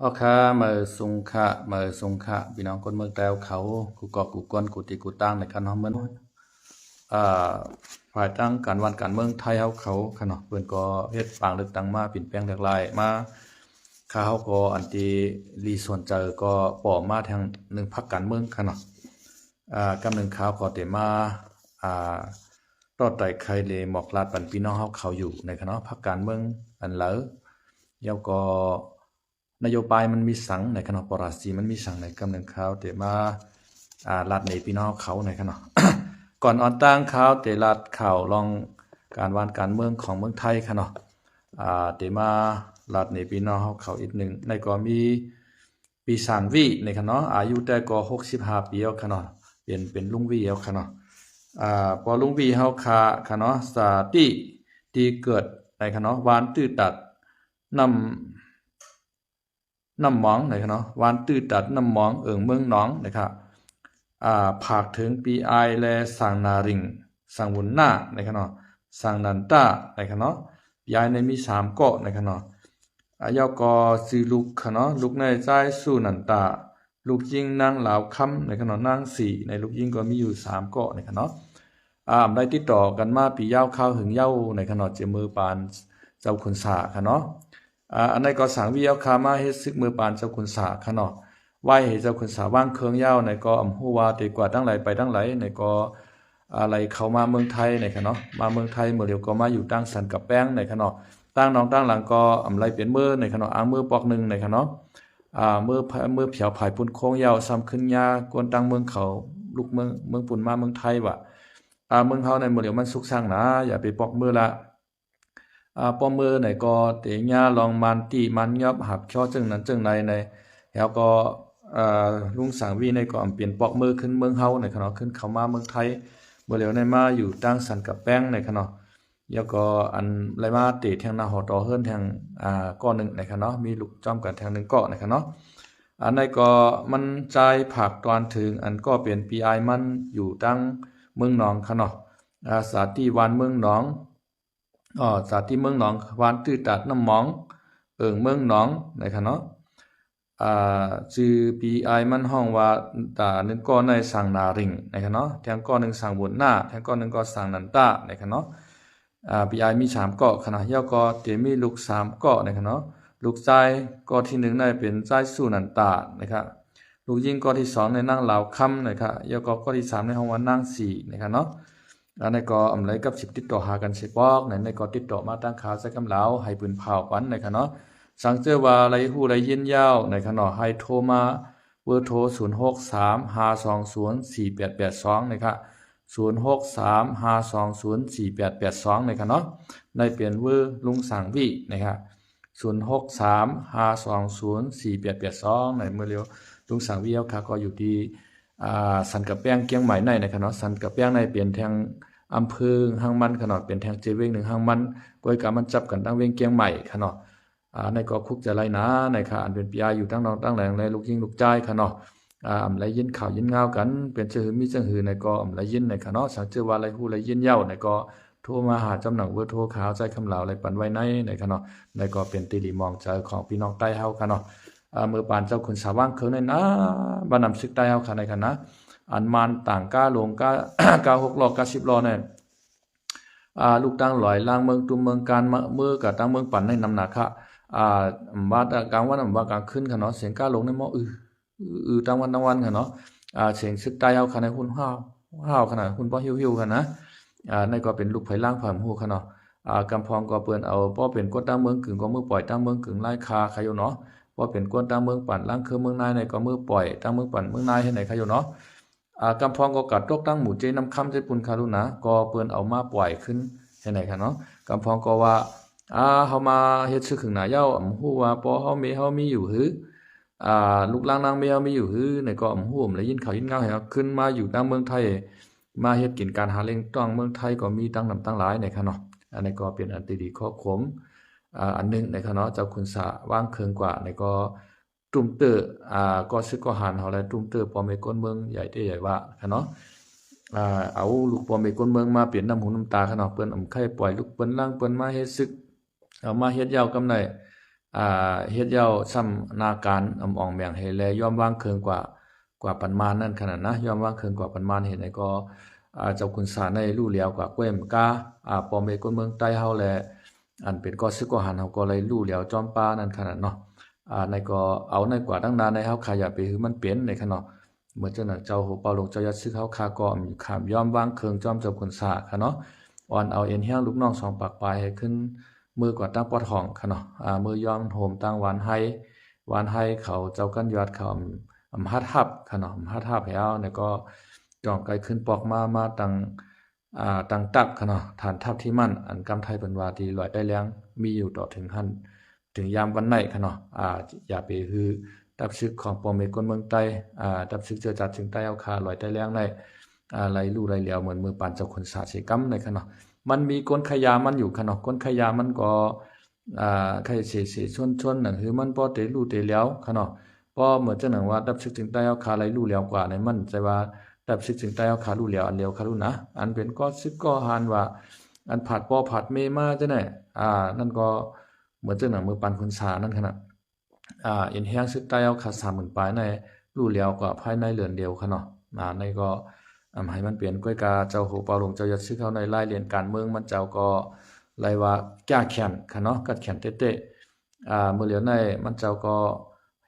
ເອົາຄ່ະ ມາເອີ ສຸງຄ່ະ ມາເອີ ສຸງຄ່ະ ພີ່ນ້ອງຄົນເມືອງແຕ້ວເຂົາ ກູ່ເກາະ ກູ່ກ້ອນ ກູ່ທີ່ ກູ່ຕ່າງ ໃນຄັນຮອດມື້ ອ່າ ພາຍໃຕ້ການບ້ານການເມືອງໄທເຮົາເຂົາ ຄ່ະເນາະ ເພິ່ນກໍເຮັດປາງເລືອກຕັ້ງມາ ປ່ຽນແປງຫຼາກຫຼາຍມາ ຂ້າເຮົາກໍອັນທີ່ລີສົນໃຈກໍປ້ອມມາທາງໜຶ່ງພັກການເມືອງ ຄ່ະເນາະ ອ່າ ກຳໜຶ່ງຂ່າວກໍເຕມາ ອ່າ ຕໍ່ໄຕ່ໄຄເລໝອກລາດປັນພີ່ນ້ອງເຮົາເຂົາຢູ່ ໃນຄັນເນາະ ພັກການເມືອງອັນໃດ ແລ້ວກໍ ນະໂຍບາຍມັນມີສັງ ໃນຄັນເນາະ ປະລາຊີມັນມີສັງ ໃນກຳໜຶ່ງຂ່າວເຕມາ ອ່າ ລາດໃນພີ່ນ້ອງເຮົາເຂົາ ໃນຄັນເນາະ ກ່ອນອອນຕາງຂ່າວເຕລາດຂ່າວລອງການບ້ານການເມືອງຂອງເມືອງໄທ ຄ່ະເນາະ ອ່າ ເຕມາລາດໃນພີ່ນ້ອງເຮົາເຂົາອີກໜຶ່ງ ໃນກໍມີ ປີສາງວິ ໃນຄັນເນາະ ອາຍຸແຕ່ກໍຫົກສິບຫ້າປີແລ້ວ ຄ່ະເນາະ ເປັນ ເປັນລຸງວິແລ້ວ ຄ່ະເນາະ ອ່າ ພໍ່ລຸງວິເຮົາຄ່ະ ຄ່ະເນາະ ສາຕິ ທີ່ເກີດ ໃນຄັນເນາະ ວານຕື້ຕັດ ນ້ຳ ນ້ຳມອງ ໃນຄັນເນາະ ວານຕື້ຕັດ ນ້ຳມອງ ເອີ່ງເມືອງໜອງ ນະຄະ ອ່າ ຝາກເຖິງປີອາຍ ແລະ ສາງນາຣິງ ສາງບຸນນາ ໃນຄັນເນາະ ສາງນັນຕາ ໃນຄັນເນາະ ປີອາຍໃນມີສາມເກາະ ໃນຄັນເນາະ ອາ ແລ້ວກໍຊື່ລູກ ຄ່ະເນາະ ລູກໃນຊາຍ ສຸນັນຕາ ລູກຍິງນາງລາວຄຳ ໃນຄັນເນາະ ນາງສີ ໃນລູກຍິງກໍມີຢູ່ສາມເກາະ ໃນຄັນເນາະ ອ່າ ອຳໄລຕິດຕໍ່ກັນມາປີຍາວຄາວຫຶງຍາວ ໃນຄັນເນາະ ຈະເມີປານເຈົ້າຂຸນສາ ຄ່ະເນາະ ອ່າ ອັນໃດກໍສາງວິເອົາຄ່າມາເຮັດສຶກເມີປານເຈົ້າຂຸນສາ ຄ່ະເນາະ ໄວ້ໃຫ້ເຈົ້າຂຸນສາວາງເຄື່ອງຍາວ ໃນກໍອຳຮູ້ວ່າເຕກວ່າທາງໃດໄປທາງໃດ ໃນກໍ ອາ ໄຫຼເຂົ້າມາເມືອງໄທ ໃນຄັນເນາະ ມາເມືອງໄທ ເມື່ອລຽວກໍມາຢູ່ຕ່າງສັນກະແປງ ໃນຄັນເນາະ ຕ່າງໜອງຕ່າງຫຼັງກໍອຳໄລເປັນເມີ ໃນຄັນເນາະ ອາງເມີປອກໜຶ່ງ ໃນຄັນເນາະ ອາ ເມີ ເມືອຜຽວຜາຍປຸນໂຄ້ງຍາວ ຊ້ຳຂຶ້ນຍາກວນຕ່າງເມືອງເຂົາ ລຸກເມືອງ ເມືອງປຸ້ນມາເມືອງໄທວ່າ ອາ ເມືອງເຮົາໃນເມື່ອລຽວມັນສຸກຊ້າງໜາ ຢ່າໄປປອກເມີລະ ອາ ປ້ອມເມີໃນກໍເຕຍາລອງມານຕີມານຍອບ ຫາບເຄາະເຊິ່ງນັ້ນເຊິ່ງໃນໃນ ແລ້ວກໍ ອາ ລຸງສາງວີໃນກໍອຳເປັນປອກເມີຂຶ້ນເມືອງເຮົາໃນຂະເນາະ ຂຶ້ນເຂົ້າມາເມືອງໄທ ເມື່ອຫຼຽວໃນມາຢູ່ຕ່າງສັນກະແປ້ງໃນຂະເນາະ ແລ້ວກໍອັນໄລມາເຕະແທງໜ້າຫໍຕໍ່ເຮືອນແທງ ອາ ກໍໜຶ່ງໃນຂະເນາະ ມີລຸກຈ້ອມກັນແທງໜຶ່ງກໍໃນຂະເນາະ ອັນໃນກໍມັນຈ່າຍຜາກຕອນເຖິງ ອັນກໍເປັນປີອາຍມັນຢູ່ຕ່າງເມືອງໜອງຂະເນາະ ອາ ສາຕິວານເມືອງໜອງ ອໍ ສາຕິເມືອງໜອງ ວານຕື້ຕາດນ້ຳມອງ ເອີ່ງເມືອງໜອງ ໃນຂະເນາະ ອາ ຊື່ປີອາຍມັນຮ້ອງວ່າ ຕາໜຶ່ງກໍໃນສາງນາຣິງ ໃນຂະເນາະ ແທງກໍໜຶ່ງສາງບຸນນາ ແທງກໍໜຶ່ງກໍສາງນັນຕາ ໃນຂະເນາະ ອາ ປີອາຍມີສາມກໍຂະເນາະ ແລ້ວກໍເຕມີລູກສາມກໍ ໃນຂະເນາະ ລູກຊາຍກໍທີໜຶ່ງໃນເປັນຊາຍສຸນັນຕາ ໃນຂະ ລູກຍິງກໍທີສອງໃນນາງລາວຄຳ ໃນຂະ ແລ້ວກໍ ກໍທີສາມໃນຮ້ອງວ່ານາງສີ ໃນຂະເນາະ ອັນໃນກໍອຳໄລກັບສິບຕິດຕໍ່ຫາກັນເສຍປອກ ໃນໃນກໍຕິດຕໍ່ມາທາງຂ່າວໃສ່ຄຳລາວ ໃຫ້ປືນພາວປັນ ໃນຂະເນາະ ສັງເຈີວ່າໄລຮູ້ໄລຍິນຍາວ ໃນຂະເນາະ ໃຫ້ໂທມາເບີໂທ ສູນຫົກສາມຫ້າສອງສູນສີ່ແປດແປດສອງ ໃນຂະ ສູນຫົກສາມຫ້າສອງສູນສີ່ແປດແປດສອງ ໃນຂະເນາະ ໃນເປັນເບີລຸງສາງວິ ໃນຂະ ສູນຫົກສາມຫ້າສອງສູນສີ່ແປດແປດສອງ ໃນເມື່ອລຽວ ລຸງສາງວິເຮົາຄະ ກໍຢູ່ທີ່ ອາ ສັນກະແປ້ງ ກຽງໃໝ່ໃນ ໃນຂະເນາະ ສັນກະແປ້ງໃນເປັນແທງອຳເພີຮັງມັນຂະເນາະ ເປັນແທງເຈເວັງໜຶ່ງຮັງມັນ ກ້ອຍກະມັນຈັບກັນຕັ້ງເວັງກຽງໃໝ່ຂະເນາະ ອາ ໃນກໍຄຸກຈະໄລນາ ໃນຂະ ອັນເປັນປີອາຍຢູ່ຕັ້ງນອກຕັ້ງແຫຼງ ແລະ ລູກຍິງລູກຊາຍຂະເນາະ ອາ ອຳໄລຍິນຂ່າວຍິນງາວກັນ ເປັນຈັ່ງຫື ມີຈັ່ງຫື ໃນກໍອຳໄລຍິນ ໃນຂະເນາະ ສັງເຈີວ່າໄລຮູ້ໄລຍິນຍາວ ໃນກໍ ໂທມາຫາຈຳໜັງເບີໂທຂາວໃຈຄຳລາວໄລປັນໄວ້ໃນ ໃນຂະເນາະ ໃນກໍເປັນຕີຫຼີມອງໃຈຂອງພີ່ນ້ອງໃຕ້ເຮົາຂະເນາະ ອາ ເມື່ອປານເຈົ້າຂຸນສາວາງເຄີງໃນນາ ບ້ານນຳຊຶກໃຕ້ເຮົາຂະໃນຂະນະ ອັນມານຕ່າງກ້າລົງກ້າ ກ້າຫົກລໍ້ກ້າສິບລໍ້ໃນ ອາ ລູກຕ່າງຫຼອຍລ່າງເມືອງຕຸ້ມເມືອງການ ເມືອກະຕ່າງເມືອງປັນໃນນຳນາຄະ ອາ ອຳວ່າກາງວັນ ອຳວ່າກາງຄືນຂະເນາະ ສຽງກ້າລົງໃນໝໍອື ອືໆ ຕາງວັນຕາງວັນຂະເນາະ ອາ ສຽງຊຶກໃຕ້ເຮົາຂະໃນຮຸ່ນຫ້າວ ຫ້າວຂະນະ ຮຸ່ນບໍ່ຫິວໆຂະນະ ອາ ໃນກໍເປັນລູກໃຜລ່າງໃຜຮູ້ຂະເນາະ ອາ ກຳພອງກໍເພິ່ນເອົາ ພໍເປັນຄົນຕ່າງເມືອງກຶງກໍມືປ່ອຍຕ່າງເມືອງກຶງລາຍຄາຂະຢູ່ເນາະ ພໍເປັນຄົນຕ່າງເມືອງປັນລ່າງເຄີເມືອງນາຍໃນກໍມືປ່ອຍຕ່າງເມືອງປັນເມືອງນາຍໃຫ້ໃນຂະຢູ່ເນາະ ອາ ກຳພອງກໍກະຕົກຕັ້ງໝູເຈນ້ຳຄຳເຈປຸນຄາລຸນາ ກໍເພິ່ນເອົາມາປ່ອຍຂຶ້ນໃຫ້ໃນຂະເນາະ ກຳພອງກໍວ່າ ອາ ເຮົາມາເຮັດຊຶກຫຶງນາເຍົາ ອຳຮູ້ວ່າພໍ່ເຮົາແມ່ເຮົາມີຢູ່ຫື ອາ ລູກຫຼານນາງແມ່ເຮົາມີຢູ່ຫື ໃນກໍອຳຮູ້ ອຳໄລຍິນຂ່າວຍິນງາວໃຫ້ເຮົາຂຶ້ນມາຢູ່ຕາງເມືອງໄທ ມາເຮັດກິນການຫາລ້ຽງຕ້ອງເມືອງໄທກໍມີຕັ້ງນຳຕັ້ງຫຼາຍໃນຂະເນາະ ອັນນີ້ກໍເປັນອັນຕີດີຂໍ້ຄວາມ ອາ ອັນໜຶ່ງໃນຂະເນາະ ເຈົ້າຂຸນສາວາງເຄີງກວ່າໃນກໍ ຕຸ້ມເຕີ ອາ ກໍຊຶກກໍຫານເຮົາແລະ ຕຸ້ມເຕີພໍ່ແມ່ກົ້ນເມືອງໃຫຍ່ເຕໃຫຍ່ວ່າຂະເນາະ ອາ ເອົາລູກພໍ່ແມ່ກົ້ນເມືອງມາເປັນນ້ຳຫູນ້ຳຕາຂະເນາະ ເພິ່ນອຳໄຂ່ປ່ອຍລູກເພິ່ນລ່າງເພິ່ນມາເຮັດຊຶກ ເອົາມາເຮັດເຍົາກຳໄດ້ ອ່າ ເຮັດແລ້ວຊ້ຳໜ້າການອຳອອງແມງໃຫ້ແລ ຍອມວາງເຄື່ອງກວ່າ ກວ່າປານມານນັ້ນຂະໜາດນະ ຍອມວາງເຄື່ອງກວ່າປານມານເຮັດໃຫ້ກໍ ອ່າ ເຈົ້າຂຸນສາໃນຮູ້ແລ້ວກວ່າ ແກ້ມກາ ອ່າ ພໍ່ແມ່ຄົນເມືອງໃຕ້ເຮົາແລ ອັນເປັນກໍຊຶກກໍຫັນເຮົາກໍໄດ້ຮູ້ແລ້ວຈອມປານັ້ນຂະໜາດເນາະ ອ່າ ໃນກໍເອົາໃນກວ່າຕັ້ງນານໃນເຮົາຂ້າຢ່າໄປຄືມັນເປັນໃນຂະເນາະ ເມື່ອຈັ່ງນັ້ນເຈົ້າໂຫເປົ່າຫຼົງເຈົ້າຍອດຊຶກເຮົາຂ້າກໍຂ້າມຍອມວາງເຄື່ອງຈອມເຈົ້າຂຸນສາຂະເນາະ ອ່ອນເອົາເອັນແຮງລູກນ້ອງສອງປາກປາຍໃຫ້ຂຶ້ນ ມືກວ່າຕັ້ງປອດຫ້ອງຂະເນາະ ອ່າ ມືຍອມໂຮມຕັ້ງຫວານໄຮ ຫວານໄຮເຂົາເຈົ້າກັນຍອດເຂົາ ອຳ ອຳຫັດຮັບຂະເນາະ ອຳຫັດຮັບແລ້ວ ແລ້ວກໍຈ້ອງໄກຂຶ້ນປອກມາ ມາຕັ້ງ ອ່າ ຕັ້ງຕັກຂະເນາະ ຖານທັບທີ່ໝັ້ນ ອັນກຳໄທເພິ່ນວ່າທີ່ລອຍໃຕ້ແລງ ມີຢູ່ຕໍ່ເຖິງຫັ້ນ ເຖິງຍາມວັນໃນຂະເນາະ ອ່າ ຢ່າໄປຮື ທັບຊຶກຂອງພໍ່ແມ່ຄົນເມືອງໃຕ້ ອ່າ ທັບຊຶກເຊື້ອຊາດເຊີງໃຕ້ເຮົາຂ້າລອຍໃຕ້ແລງໄດ້ ອ່າ ໄລ່ຮູ້ໄລ່ແລ້ວເໝືອນມືປານເຈົ້າຂຸນສາເສກຳໃນຂະເນາະ ມັນມີກົນໄຂຢາມັນຢູ່ຂະເນາະ ກົນໄຂຢາມັນກໍ ອ່າ ໄຂ່ເສເສຊົນໆ ໜັງຫືມັນພໍເຕລູເຕແຫຼວຂະເນາະ ພໍເໝືອນຈັ່ງໜັງວ່າ ດັບຊຶກເຊີງໃຕ້ເຮົາຂ້າໄລ່ຮູ້ແລ້ວກວ່າໃນມັນ ໃຈວ່າດັບຊຶກເຊີງໃຕ້ເຮົາຂ້າຮູ້ແລ້ວ ອັນແລ້ວຂ້າຮູ້ນະ ອັນເປັນກໍຊຶກກໍຫານວ່າ ອັນຜາດພໍ່ຜາດແມ່ມາຈັ່ງໃດ ອ່າ ນັ້ນກໍເໝືອນຈັ່ງໜັງມືປານຂຸນສານັ້ນຂະນະ ອ່າ ເອັນແຮງຊຶກໃຕ້ເຮົາຂ້າສາມໝື່ນປາຍໃນ ຮູ້ແລ້ວກວ່າພາຍໃນເດືອນດຽວຂະເນາະ ອ່າ ໃນກໍ ອຳ ໃຫ້ມັນເປັນ ກ້ອຍກາເຈົ້າໂຫເປົ່າຫຼົງເຈົ້າຍອດຊຶກເຮົາໃນລາຍລຽນການເມືອງ ມັນເຈົ້າກໍໄລ່ວ່າກ້າແຂນຂະເນາະ ກັດແຂນເຕະໆ ອ່າ ມື້ຫຼຽວໃນມັນເຈົ້າກໍ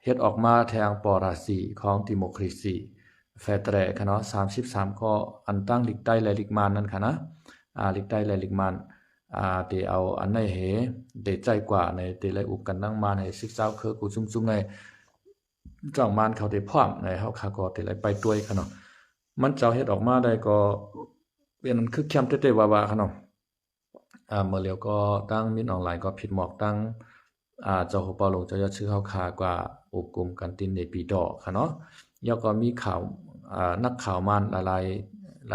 ເຮັດອອກມາແທງປໍລາຊີຂອງດີໂມຄຣາຊີ ແຟແຕຣຂະເນາະ ສາມສິບສາມກໍ ອັນຕັ້ງລິກໃຕ້ ແລະ ລິກມານນັ້ນຂະນະ ອ່າ ລິກໃຕ້ ແລະ ລິກມານ ອ່າ ເຕເອົາອັນໃນເຮ ເຕໃຈກວ່າໃນ ເຕໄລ່ອຸກກັນນັງມານໃຫ້ຊຶກຊາວເຄີກູຊຸມໆ ໃນ ເຈົ້າມານເຂົາເຕພ້ອມໃນ ເຮົາຂ້າກໍເຕໄລ່ໄປດ້ວຍຂະເນາະ ມັນເຈົ້າເຮັດອອກມາໄດ້ກໍເປັນອັນຄຶກຄຽມເຕະໆວ່າໆຂະເນາະ ອ່າ ເມື່ອຫຼຽວກໍຕັ້ງມິນອອນລາຍກໍຜິດໝອກຕັ້ງ ອ່າ ເຈົ້າໂຫເປົ່າຫຼົງເຈົ້າຍອດຊຶກເຮົາຂ້າກວ່າອົບກຸມກັນຕິນເນປີດໍຂະເນາະ ແລ້ວກໍມີຂ່າວ ອ່າ ນັກຂ່າວມານຫຼາຍ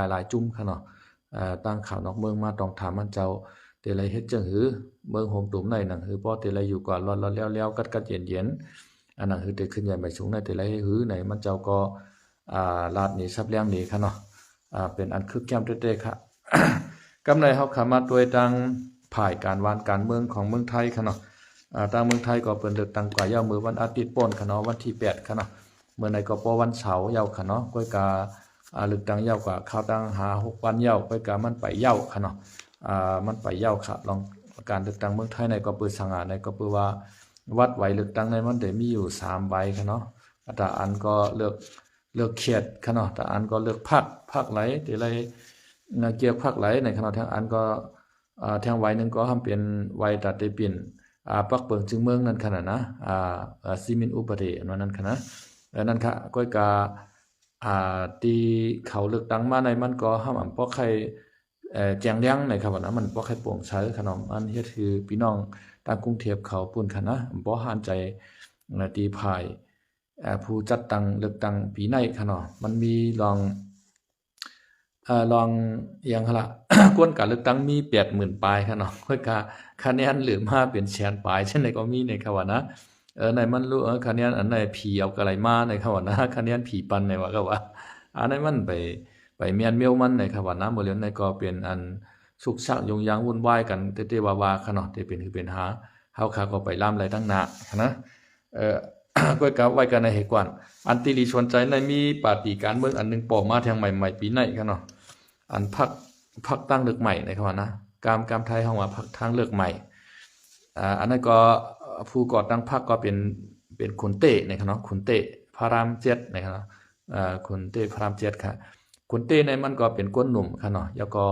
ໆ ຫຼາຍໆຈຸ້ມຂະເນາະ ອ່າ ຕ່າງຂ່າວນອກເມືອງມາຕ້ອງຖາມມັນເຈົ້າ ເຕໄລ່ເຮັດຈັ່ງຫື ເມືອງໂຮມຕຸມໃນໜັງຫື ພໍເຕໄລ່ຢູ່ກວ່າລອດໆແລ້ວໆ ກັດໆເຢັນໆ ອັນໜັງຫືເຕຂຶ້ນໃຫຍ່ໄໝສູງໃນ ເຕໄລ່ໃຫ້ຫືໃນ ມັນເຈົ້າກໍ ອ່າ ລາດໜີສັບລຽງໜີຂະເນາະ ອ່າ ເປັນອັນຄຶກຄຽມເຕະໆຂະ ກຳໃນເຮົາຂ້າມາດ້ວຍທາງຝ່າຍການວານການເມືອງຂອງເມືອງໄທຂະເນາະ ອ່າ ທາງເມືອງໄທກໍເພິ່ນເລືອກຕັ້ງກວ່າເຍົາ ມື້ວັນອາທິດປົນຂະເນາະ ວັນທີແປດຂະເນາະ ມື້ໃນກໍພໍວັນເສົາເຍົາຂະເນາະ ກ້ອຍກາ ອ່າ ເລືອກຕັ້ງເຍົາກວ່າຄາວຕັ້ງຫ້າຫົກວັນເຍົາ ກ້ອຍກາມັນໄປເຍົາຂະເນາະ ອ່າ ມັນໄປເຍົາຂະ ລອງການເລືອກຕັ້ງເມືອງໄທໃນກໍເປີດສະຫງ່າໃນກໍເປີວ່າ ວັດໄຫວເລືອກຕັ້ງໃນມັນໄດ້ມີຢູ່ສາມໄຫວຂະເນາະ ຕາອັນກໍເລືອກ ເລືອກເຂດຂະເນາະ ຕາອັນກໍເລືອກພັກ ພັກໃດເຕໄລ່ ນະ ກຽກພັກໃດໃນຂະເນາະ ທາງອັນກໍ ອ່າ ທາງໄຫວໜຶ່ງກໍຫ້າມເປັນໄຫວຕາເຕປິ່ນ ອ່າ ປັກເປິງຈຶ່ງເມືອງນັ້ນຂະນະນະ ອ່າ ອ່າ ຊີມິນອຸປະເທດ ອັນວ່ານັ້ນຂະນະ ເອີ ນັ້ນຂະ ກ້ອຍກາ ອ່າ ທີ່ເຂົາເລືອກຕັ້ງມາໃນມັນກໍຫ້າມອຳບໍ່ໄຄ ເອີ ແຈ້ງແລງໃນຄະວ່ານະ ມັນບໍ່ໄຄໂປ່ງໃສຂະເນາະ ມັນເຮັດຄືພີ່ນ້ອງທາງກຸງເທບເຂົາປຸ້ນຂະນະ ບໍ່ຫານໃຈ ເອີ ທີ່ຝ່າຍ ເອີ ຜູ້ຈັດຕັ້ງເລືອກຕັ້ງປີໃນຂະເນາະ ມັນມີລອງ ເອີ ລອງອີ່ຫຍັງຫັ້ນລະ ກວນການເລືອກຕັ້ງມີແປດໝື່ນປາຍຂະເນາະ ເພິ່ນກະຄະແນນເຫຼືອມາເປັນແສນປາຍ ຈັ່ງໃດກໍມີໃນຄະວ່ານະ ເອີ ໃນມັນຮູ້ ເອີ ຄະແນນອັນໃດຜີເອົາກະໄລມາໃນຄະວ່ານະ ຄະແນນຜີປັ່ນໃນວ່າກະວ່າ ອັນໃດມັນໄປ ໄປແມ່ນແມວມັນໃນຄະວ່ານະ ມື້ເລື່ອງໃນກໍເປັນອັນຊຸກຊັກຍຸງຍາງວຸ່ນວາຍກັນເຕໆວ່າໆຂະເນາະ ເຕເປັນຄືເປັນຫາ ເຮົາຄະກໍໄປລາມໄລຕັ້ງໜ້າຫັ້ນນະ ເອີ ກ້ອຍກະໄວ້ກັນໃນເຮກວານ ອັນທີ່ລີສົນໃຈໃນມີປາຕີການເມືອງອັນໜຶ່ງປໍອກມາແທງໃໝ່ໆປີໃນຄະເນາະ ອັນພັກ ພັກທາງເລືອກໃໝ່ໃນຄະວ່ານະ ກາມ ກາມໄທເຮົາວ່າພັກທາງເລືອກໃໝ່ ອາ ອັນນັ້ນກໍຜູ້ກໍ່ຕັ້ງພັກກໍເປັນ ເປັນຄຸນເຕ້ໃນຄະເນາະ ຄຸນເຕ້ພະລາມເຈັດໃນຄະເນາະ ອາ ຄຸນເຕ້ພະລາມເຈັດຄະ ຄຸນເຕ້ໃນມັນກໍເປັນຄົນໜຸ່ມຄະເນາະ ແລ້ວກໍ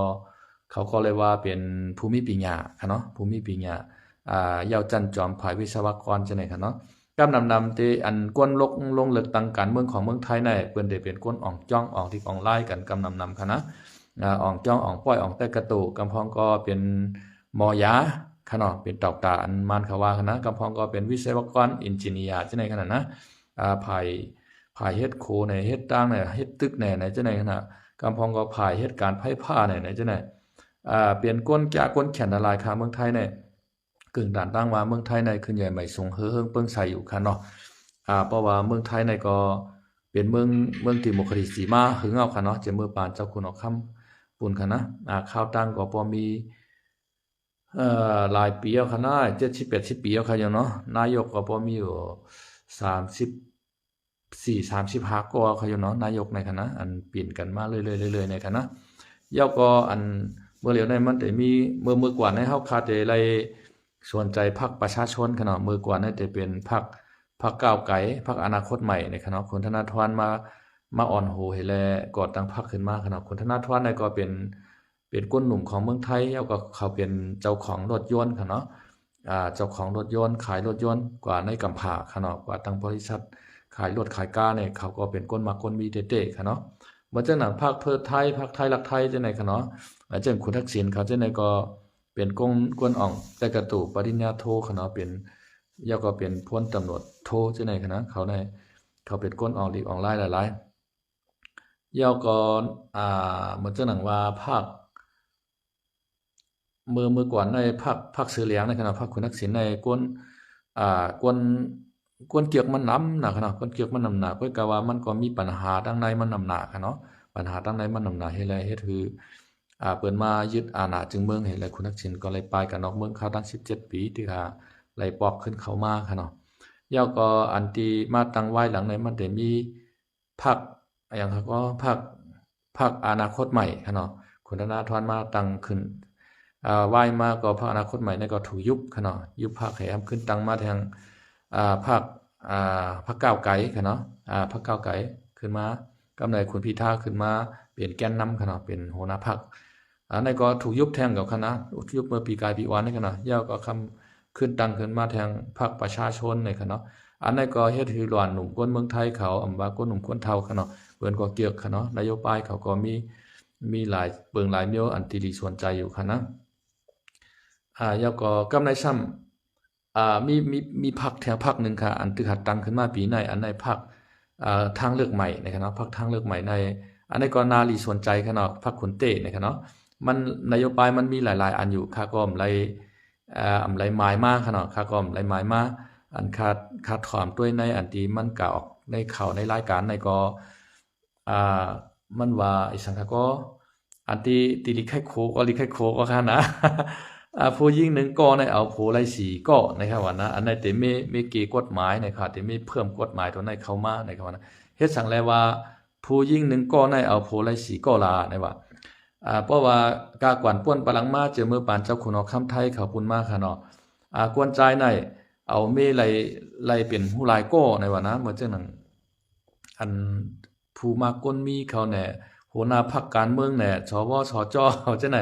ເຂົາກໍເລີຍວ່າເປັນຜູ້ມີປີນຍາຄະເນາະ ຜູ້ມີປີນຍາ ອາ ເຍົາຊັ້ນຈອມຝ່າຍວິສະວະກອນຈັ່ງໃດຄະເນາະ ກຳນຳນຳເຕ ອັນກວນລົກລົງເລືອກຕັ້ງການເມືອງຂອງເມືອງໄທໃນ ເພິ່ນໄດ້ເປັນຄົນອອງຈ້ອງອອງລິກອອງລາຍກັນກຳນຳນຳຄະນະ ອາ ອອງຈ້ອງອອງປ້ອຍອອງແຕກກະໂຕ ກຳພອງກໍເປັນໝໍຢາຄະເນາະ ເປັນຕອກຕາ ອັນມານເຂົາວ່າຄະນະ ກຳພອງກໍເປັນວິສະວະກອນ ເອັນຈິເນຍ ຈັ່ງໃດຂະນະນະ ອາ ຝ່າຍ ຝ່າຍເຮັດໂຄແດ່ ເຮັດຕ່າງແດ່ ເຮັດຕຶກແດ່ ໃນຈັ່ງໃດຂະນະ ກຳພອງກໍຝ່າຍເຮັດການໄຟຟ້າແດ່ ໃນຈັ່ງໃດ ອາ ເປັນກົນຈາກົນແຂນຫຼາຍໆ ຄະເມືອງໄທໃນ ກຶ່ງຕານຕັ້ງວ່າເມືອງໄທໃນຄືໃຫຍ່ໃໝ່ສູງເຮີເຮິງເປິ້ງໃສຢູ່ຄະເນາະ ອາ ເພາະວ່າເມືອງໄທໃນກໍເປັນເມືອງ ເມືອງດີໂມຄຣາຊີມາຫຶງເອົາຄະເນາະ ຈາກເມື່ອປານເຈົ້າຄຸນອອກຄຳປຸ້ນຄະນະ ອາ ຄາວຕັ້ງກໍພໍມີ ເອີ ຫຼາຍປີແລ້ວຄະນະ ເຈັດສິບແປດສິບປີແລ້ວຄະຢູ່ເນາະ ນາຍົກກໍບໍ່ມີຢູ່ ສາມສິບສີ່ ສາມສິບຫ້າກໍເອົາຄະຢູ່ເນາະ ນາຍົກໃນຄະນະ ອັນປ່ຽນກັນມາເລື້ອຍໆ ເລື້ອຍໆ ໃນຄະນະ. ແລ້ວກໍອັນເມື່ອຫຼຽວໃນມັນໄດ້ມີ ເມື່ອ ເມື່ອກ່ອນໃນເຮົາຄາດໄດ້ສວນໃຈພັກປະຊາຊົນຄະເນາະ ເມື່ອກ່ອນໃນໄດ້ເປັນພັກ ພັກກ້າວໄກ ພັກອະນາຄົດໃໝ່ໃນຄະເນາະ ຄຸນທະນາທອນມາ ມາອ່ອນໂຮໃຫ້ແລະກໍ່ຕັ້ງພັກຂຶ້ນມາຄະເນາະ ຄຸນທະນາທອນໃນກໍເປັນ ເປັນຄົນໜຸ່ມຂອງເມືອງໄທ ແລ້ວກໍເຂົາເປັນເຈົ້າຂອງລົດຍົນຄະເນາະ ອ່າ ເຈົ້າຂອງລົດຍົນ ຂາຍລົດຍົນກວ່າໃນກຳພາຄະເນາະ ກວ່າຕັ້ງບໍລິສັດຂາຍລົດຂາຍການີ້ ເຂົາກໍເປັນຄົນມັກຄົນມີແທ້ໆຄະເນາະ. ເໝືອນຈັ່ງນັ້ນພັກເພື່ອໄທ ພັກໄທລັກໄທຈັ່ງໃດຄະເນາະ ເຊິ່ງຄຸນທັກສິນເຂົາຈັ່ງໃດກໍເປັນຄົນ ຄົນອ່ອງແຕ່ກະຕູປະລິນຍາໂທຄະເນາະ ເປັນ ແລ້ວກໍເປັນພົນຕຳຫຼວດໂທຈັ່ງໃດຄະນະ ເຂົາໄດ້ ເຂົາເປັນຄົນອ່ອງຫຼີກອ່ອງລາຍຫຼາຍໆ. ແລ້ວກໍ ອ່າ ເໝືອນຈັ່ງໜັງວ່າພັກ ເມື່ອ ເມື່ອກ່ອນໃນພັກ ພັກເສືອແຫຼງໃນຄະນະ ພັກຄຸນທັກສິນໃນ ກົນ ອ່າ ກົນ ກົນກຽກມັນນຳໜ້າຄະນະ ກົນກຽກມັນນຳໜ້າ ຂ້ອຍກະວ່າມັນກໍມີບັນຫາທາງໃນມັນນຳໜ້າຄະເນາະ ບັນຫາທາງໃນມັນນຳໜ້າ ເຮັດໃຫ້ ເຮັດໃຫ້ ອ່າ ເພິ່ນມາຍຶດອານາຈຶ່ງເມືອງ ເຮັດໃຫ້ຄຸນທັກສິນກໍໄດ້ປາຍກັນນອກເມືອງຄາວທັງສິບເຈັດປີ ທີ່ວ່າໄດ້ປອກຂຶ້ນເຂົ້າມາຄະເນາະ. ແລ້ວກໍອັນທີ່ມາຕັ້ງວາຍຫຼັງໃນມັນໄດ້ມີ ພັກ ຫຍັງ ພັກ ພັກ ພັກອະນາຄົດໃໝ່ຄະເນາະ ຄຸນທະນາທອນມາຕັ້ງຂຶ້ນ ອ່າ ວາຍມາກໍພັກອະນາຄົດໃໝ່ນັ້ນກໍຖືກຍຸບຄະເນາະ ຍຸບພັກ ແຖມຂຶ້ນຕັ້ງມາແທງ ອ່າ ພັກ ອ່າ ພັກກ້າວໄກຄະເນາະ ອ່າ ພັກກ້າວໄກຂຶ້ນມາ ກຳໄດ້ຄຸນພິທາຂຶ້ນມາເປັນແກນນຳຄະເນາະ ເປັນຫົວໜ້າພັກ ອັນນັ້ນກໍຖືກຍຸບແທງກັບຄະນະ ຍຸບເມື່ອປີກາຍປີກ່ອນນີ້ຄະນະ ແລ້ວກໍຄຳ ຂຶ້ນຕັ້ງຂຶ້ນມາແທງພັກປະຊາຊົນນີ້ຄະເນາະ ອັນນັ້ນກໍເຮັດໃຫ້ຫຼວນໜຸ່ມຄົນເມືອງໄທເຂົາ ອຳວ່າຄົນໜຸ່ມຄົນເຖົ້າຄະເນາະ ເພິ່ນກໍກຽກຄະເນາະ ນະໂຍບາຍເຂົາກໍມີ ມີຫຼາຍເບິ່ງຫຼາຍແນວອັນທີ່ດີສວນໃຈຢູ່ຄະນະ ອ່າ ແລ້ວກໍກັບໃນຊ້ຳ ອ່າ ມີ ມີ ມີພັກແຖວພັກໜຶ່ງຄະ ອັນຖືກຈັດຕັ້ງຂຶ້ນມາປີໃນ ອັນໃນພັກ ອ່າ ທາງເລືອກໃໝ່ນີ້ຄະເນາະ ພັກທາງເລືອກໃໝ່ໃນ ອັນນີ້ກໍໜ້າດີສວນໃຈຄະເນາະ ພັກຄຸນເຕ້ນີ້ຄະເນາະ ມັນ ນະໂຍບາຍມັນມີຫຼາຍໆອັນຢູ່ ຂ້າກໍບໍ່ໄດ້ ອ່າ ອຳໄລມາຍມາຄະເນາະ ຂ້າກໍອຳໄລມາຍມາ ອັນຂ້າ ຂ້າຖອມຕົວໃນອັນທີ່ມັນກະອອກໃນຂ່າວໃນລາຍການໃນກໍ ອ່າ ມັນວ່າອີ່ສັງຄະກໍ ອັນທີ່ ທີ່ລິໄຄໂຄກໍລິໄຄໂຄກໍຄະນະ ອ່າ ຜູ້ຍິງໜຶ່ງກໍໃນເອົາຜົວໄລ່ສີ່ກໍໃນຄະວ່ານະ ອັນໃນເຕເມ ເມເກກົດໝາຍໃນຄະ ເຕເມເພີ່ມກົດໝາຍຕົວໃນເຂົ້າມາໃນຄະວ່ານະ ເຮັດສັງແລວ່າ ຜູ້ຍິງໜຶ່ງກໍໃນເອົາຜົວໄລ່ສີ່ກໍລະໃນວ່າ ອ່າ ເພາະວ່າກາກວນປ່ວນປະຫຼັງມາ ເຈີເມືອປານເຈົ້າຂຸນຫອຄຳໄທເຂົາປຸ້ນມາຄະເນາະ ອ່າ ກວນຈາຍໃນເອົາເມໄລ່ ໄລ່ເປັນຮູ້ຫຼາຍກໍໃນວ່ານະ ເໝືອນຈັ່ງນັ້ນ ອັນ ຜູ້ມັກຄົນມີເຂົາແນ່ ຫົວໜ້າພັກການເມືອງແນ່ ສວ ສຈ ເຂົາຈັ່ງໃດ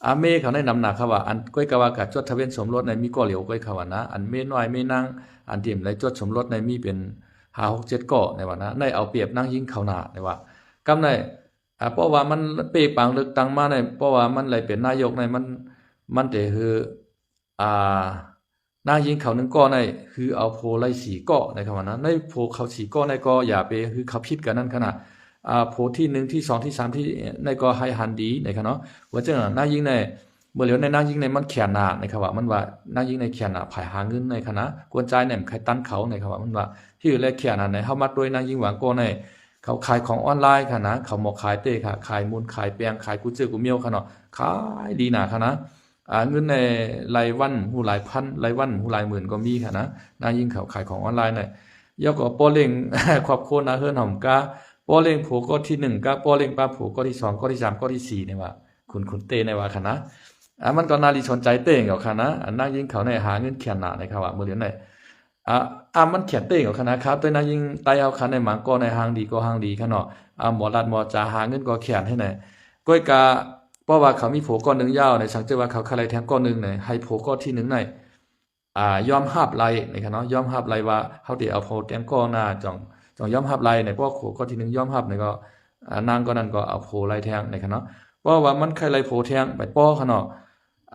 ອາ ເມເຂົາໃນນຳໜ້າຄະວ່າ ອັນ ກ້ອຍກະວ່າກະຈົດທະບຽນສົມລົດໃນມີກໍຫຼຽວ ກ້ອຍຄະວ່ານະ ອັນເມນ້ອຍເມນາງ ອັນທີ່ບໍ່ໄດ້ຈົດສົມລົດໃນມີເປັນຫ້າ ຫົກ ເຈັດກໍໃນວ່ານະ ໃນເອົາປຽບນາງຍິງເຂົາໜ້າໃນວ່າ ກຳໃນ ອາ ເພາະວ່າມັນເປປາງເລືອກຕັ້ງມາໃນ ເພາະວ່າມັນໄດ້ເປັນນາຍົກໃນ ມັນ ມັນໄດ້ ອ່າ ນາງຍິງເຂົາໜຶ່ງກໍໃນ ຄືເອົາຜົວໄລ່ສີ່ກໍໃນຄະວ່ານະ ໃນຜົວເຂົາສີ່ກໍໃນກໍຢ່າໄປຄືເຂົາຜິດກັນນັ້ນຄະນະ ອ່າ ຜົວທີໜຶ່ງ ທີສອງ ທີສາມ ທີໃນກໍໃຫ້ຫັນດີໃນຄະເນາະ ວ່າຈັ່ງນາງຍິງໃນ ເມື່ອຫຼຽວໃນນາງຍິງໃນມັນຂຽນໜ້າໃນຄະວ່າ ມັນວ່ານາງຍິງໃນຂຽນໜ້າ ໃຜຫາເງິນໃນຄະນະ ກວນຈາຍໃນມັນໃຜຕັນເຂົາໃນຄະວ່າ ມັນວ່າ ທີ່ແລກຂຽນໜ້າໃນ ເຮົາມາຕົວນາງຍິງຫວາງກໍໃນ ເຂົາຂາຍຂອງອອນລາຍຄະນະ ເຂົາໝໍຂາຍເປ້ຄະ ຂາຍມູນຂາຍແປ້ງ ຂາຍກູເຈື່ອກູມ້ຽວຄະເນາະ ຂາຍດີໜ້າຄະນະ ອ່າ ເງິນໃນລາຍວັນຮູ້ຫຼາຍພັນ ລາຍວັນຮູ້ຫຼາຍໝື່ນກໍມີຄະນະ ນາງຍິງເຂົາຂາຍຂອງອອນລາຍໃນ ແລ້ວກໍປໍເລັ່ງ ຄອບຄົວໜ້າເຮືອນຫອມກາ ປໍເລັ່ງຜົວກໍທີໜຶ່ງກະປໍເລັ່ງປາຜົວກໍທີສອງ ກໍທີສາມ ກໍທີສີ່ໃນວ່າ ຄຸນ ຄຸນເຕ້ໃນວ່າຄະນະ ອ່າ ມັນກໍໜ້າລີສົນໃຈເຕັ້ງເອົາຄະນະ ອັນນາງຍິງເຂົາໃນຫາເງິນຂຽນໜ້າໃນຄະວ່າ ມື້ດຽວໃນ ອ່າ ອ່າ ມັນຂຽນເຕັ້ງເອົາຄະນະ ຄາວໂຕຍນາງຍິງໄຕເຮົາຄະໃນໝາງກໍໃນຮ່າງດີກໍຮ່າງດີຄະເນາະ ອ່າ ໝໍລາດໝໍຈາຫາເງິນກໍຂຽນໃຫ້ໃນ ກ້ອຍກະ ເພາະວ່າເຂົາມີຜົວກໍໜຶ່ງຍາວໃນ ສັງເຈີວ່າເຂົາຄະໄລ່ແທງກໍໜຶ່ງໃນ ໃຫ້ຜົວກໍທີໜຶ່ງໃນ ອ່າ ຍອມຮັບໄລ່ໃນຄະເນາະ ຍອມຮັບໄລ່ວ່າເຮົາໄດ້ເອົາຜົວແທງກໍໜ້າ ຕ້ອງ ຕ້ອງຍອມຮັບໄລ່ໃນ ເພາະຜົວກໍທີໜຶ່ງຍອມຮັບໃນກໍ ອ່າ ນາງກໍນັ້ນກໍເອົາຜົວໄລ່ແທງໃນຄະເນາະ ເພາະວ່າມັນໄຄໄລ່ຜົວແທງໄປປໍຄະເນາະ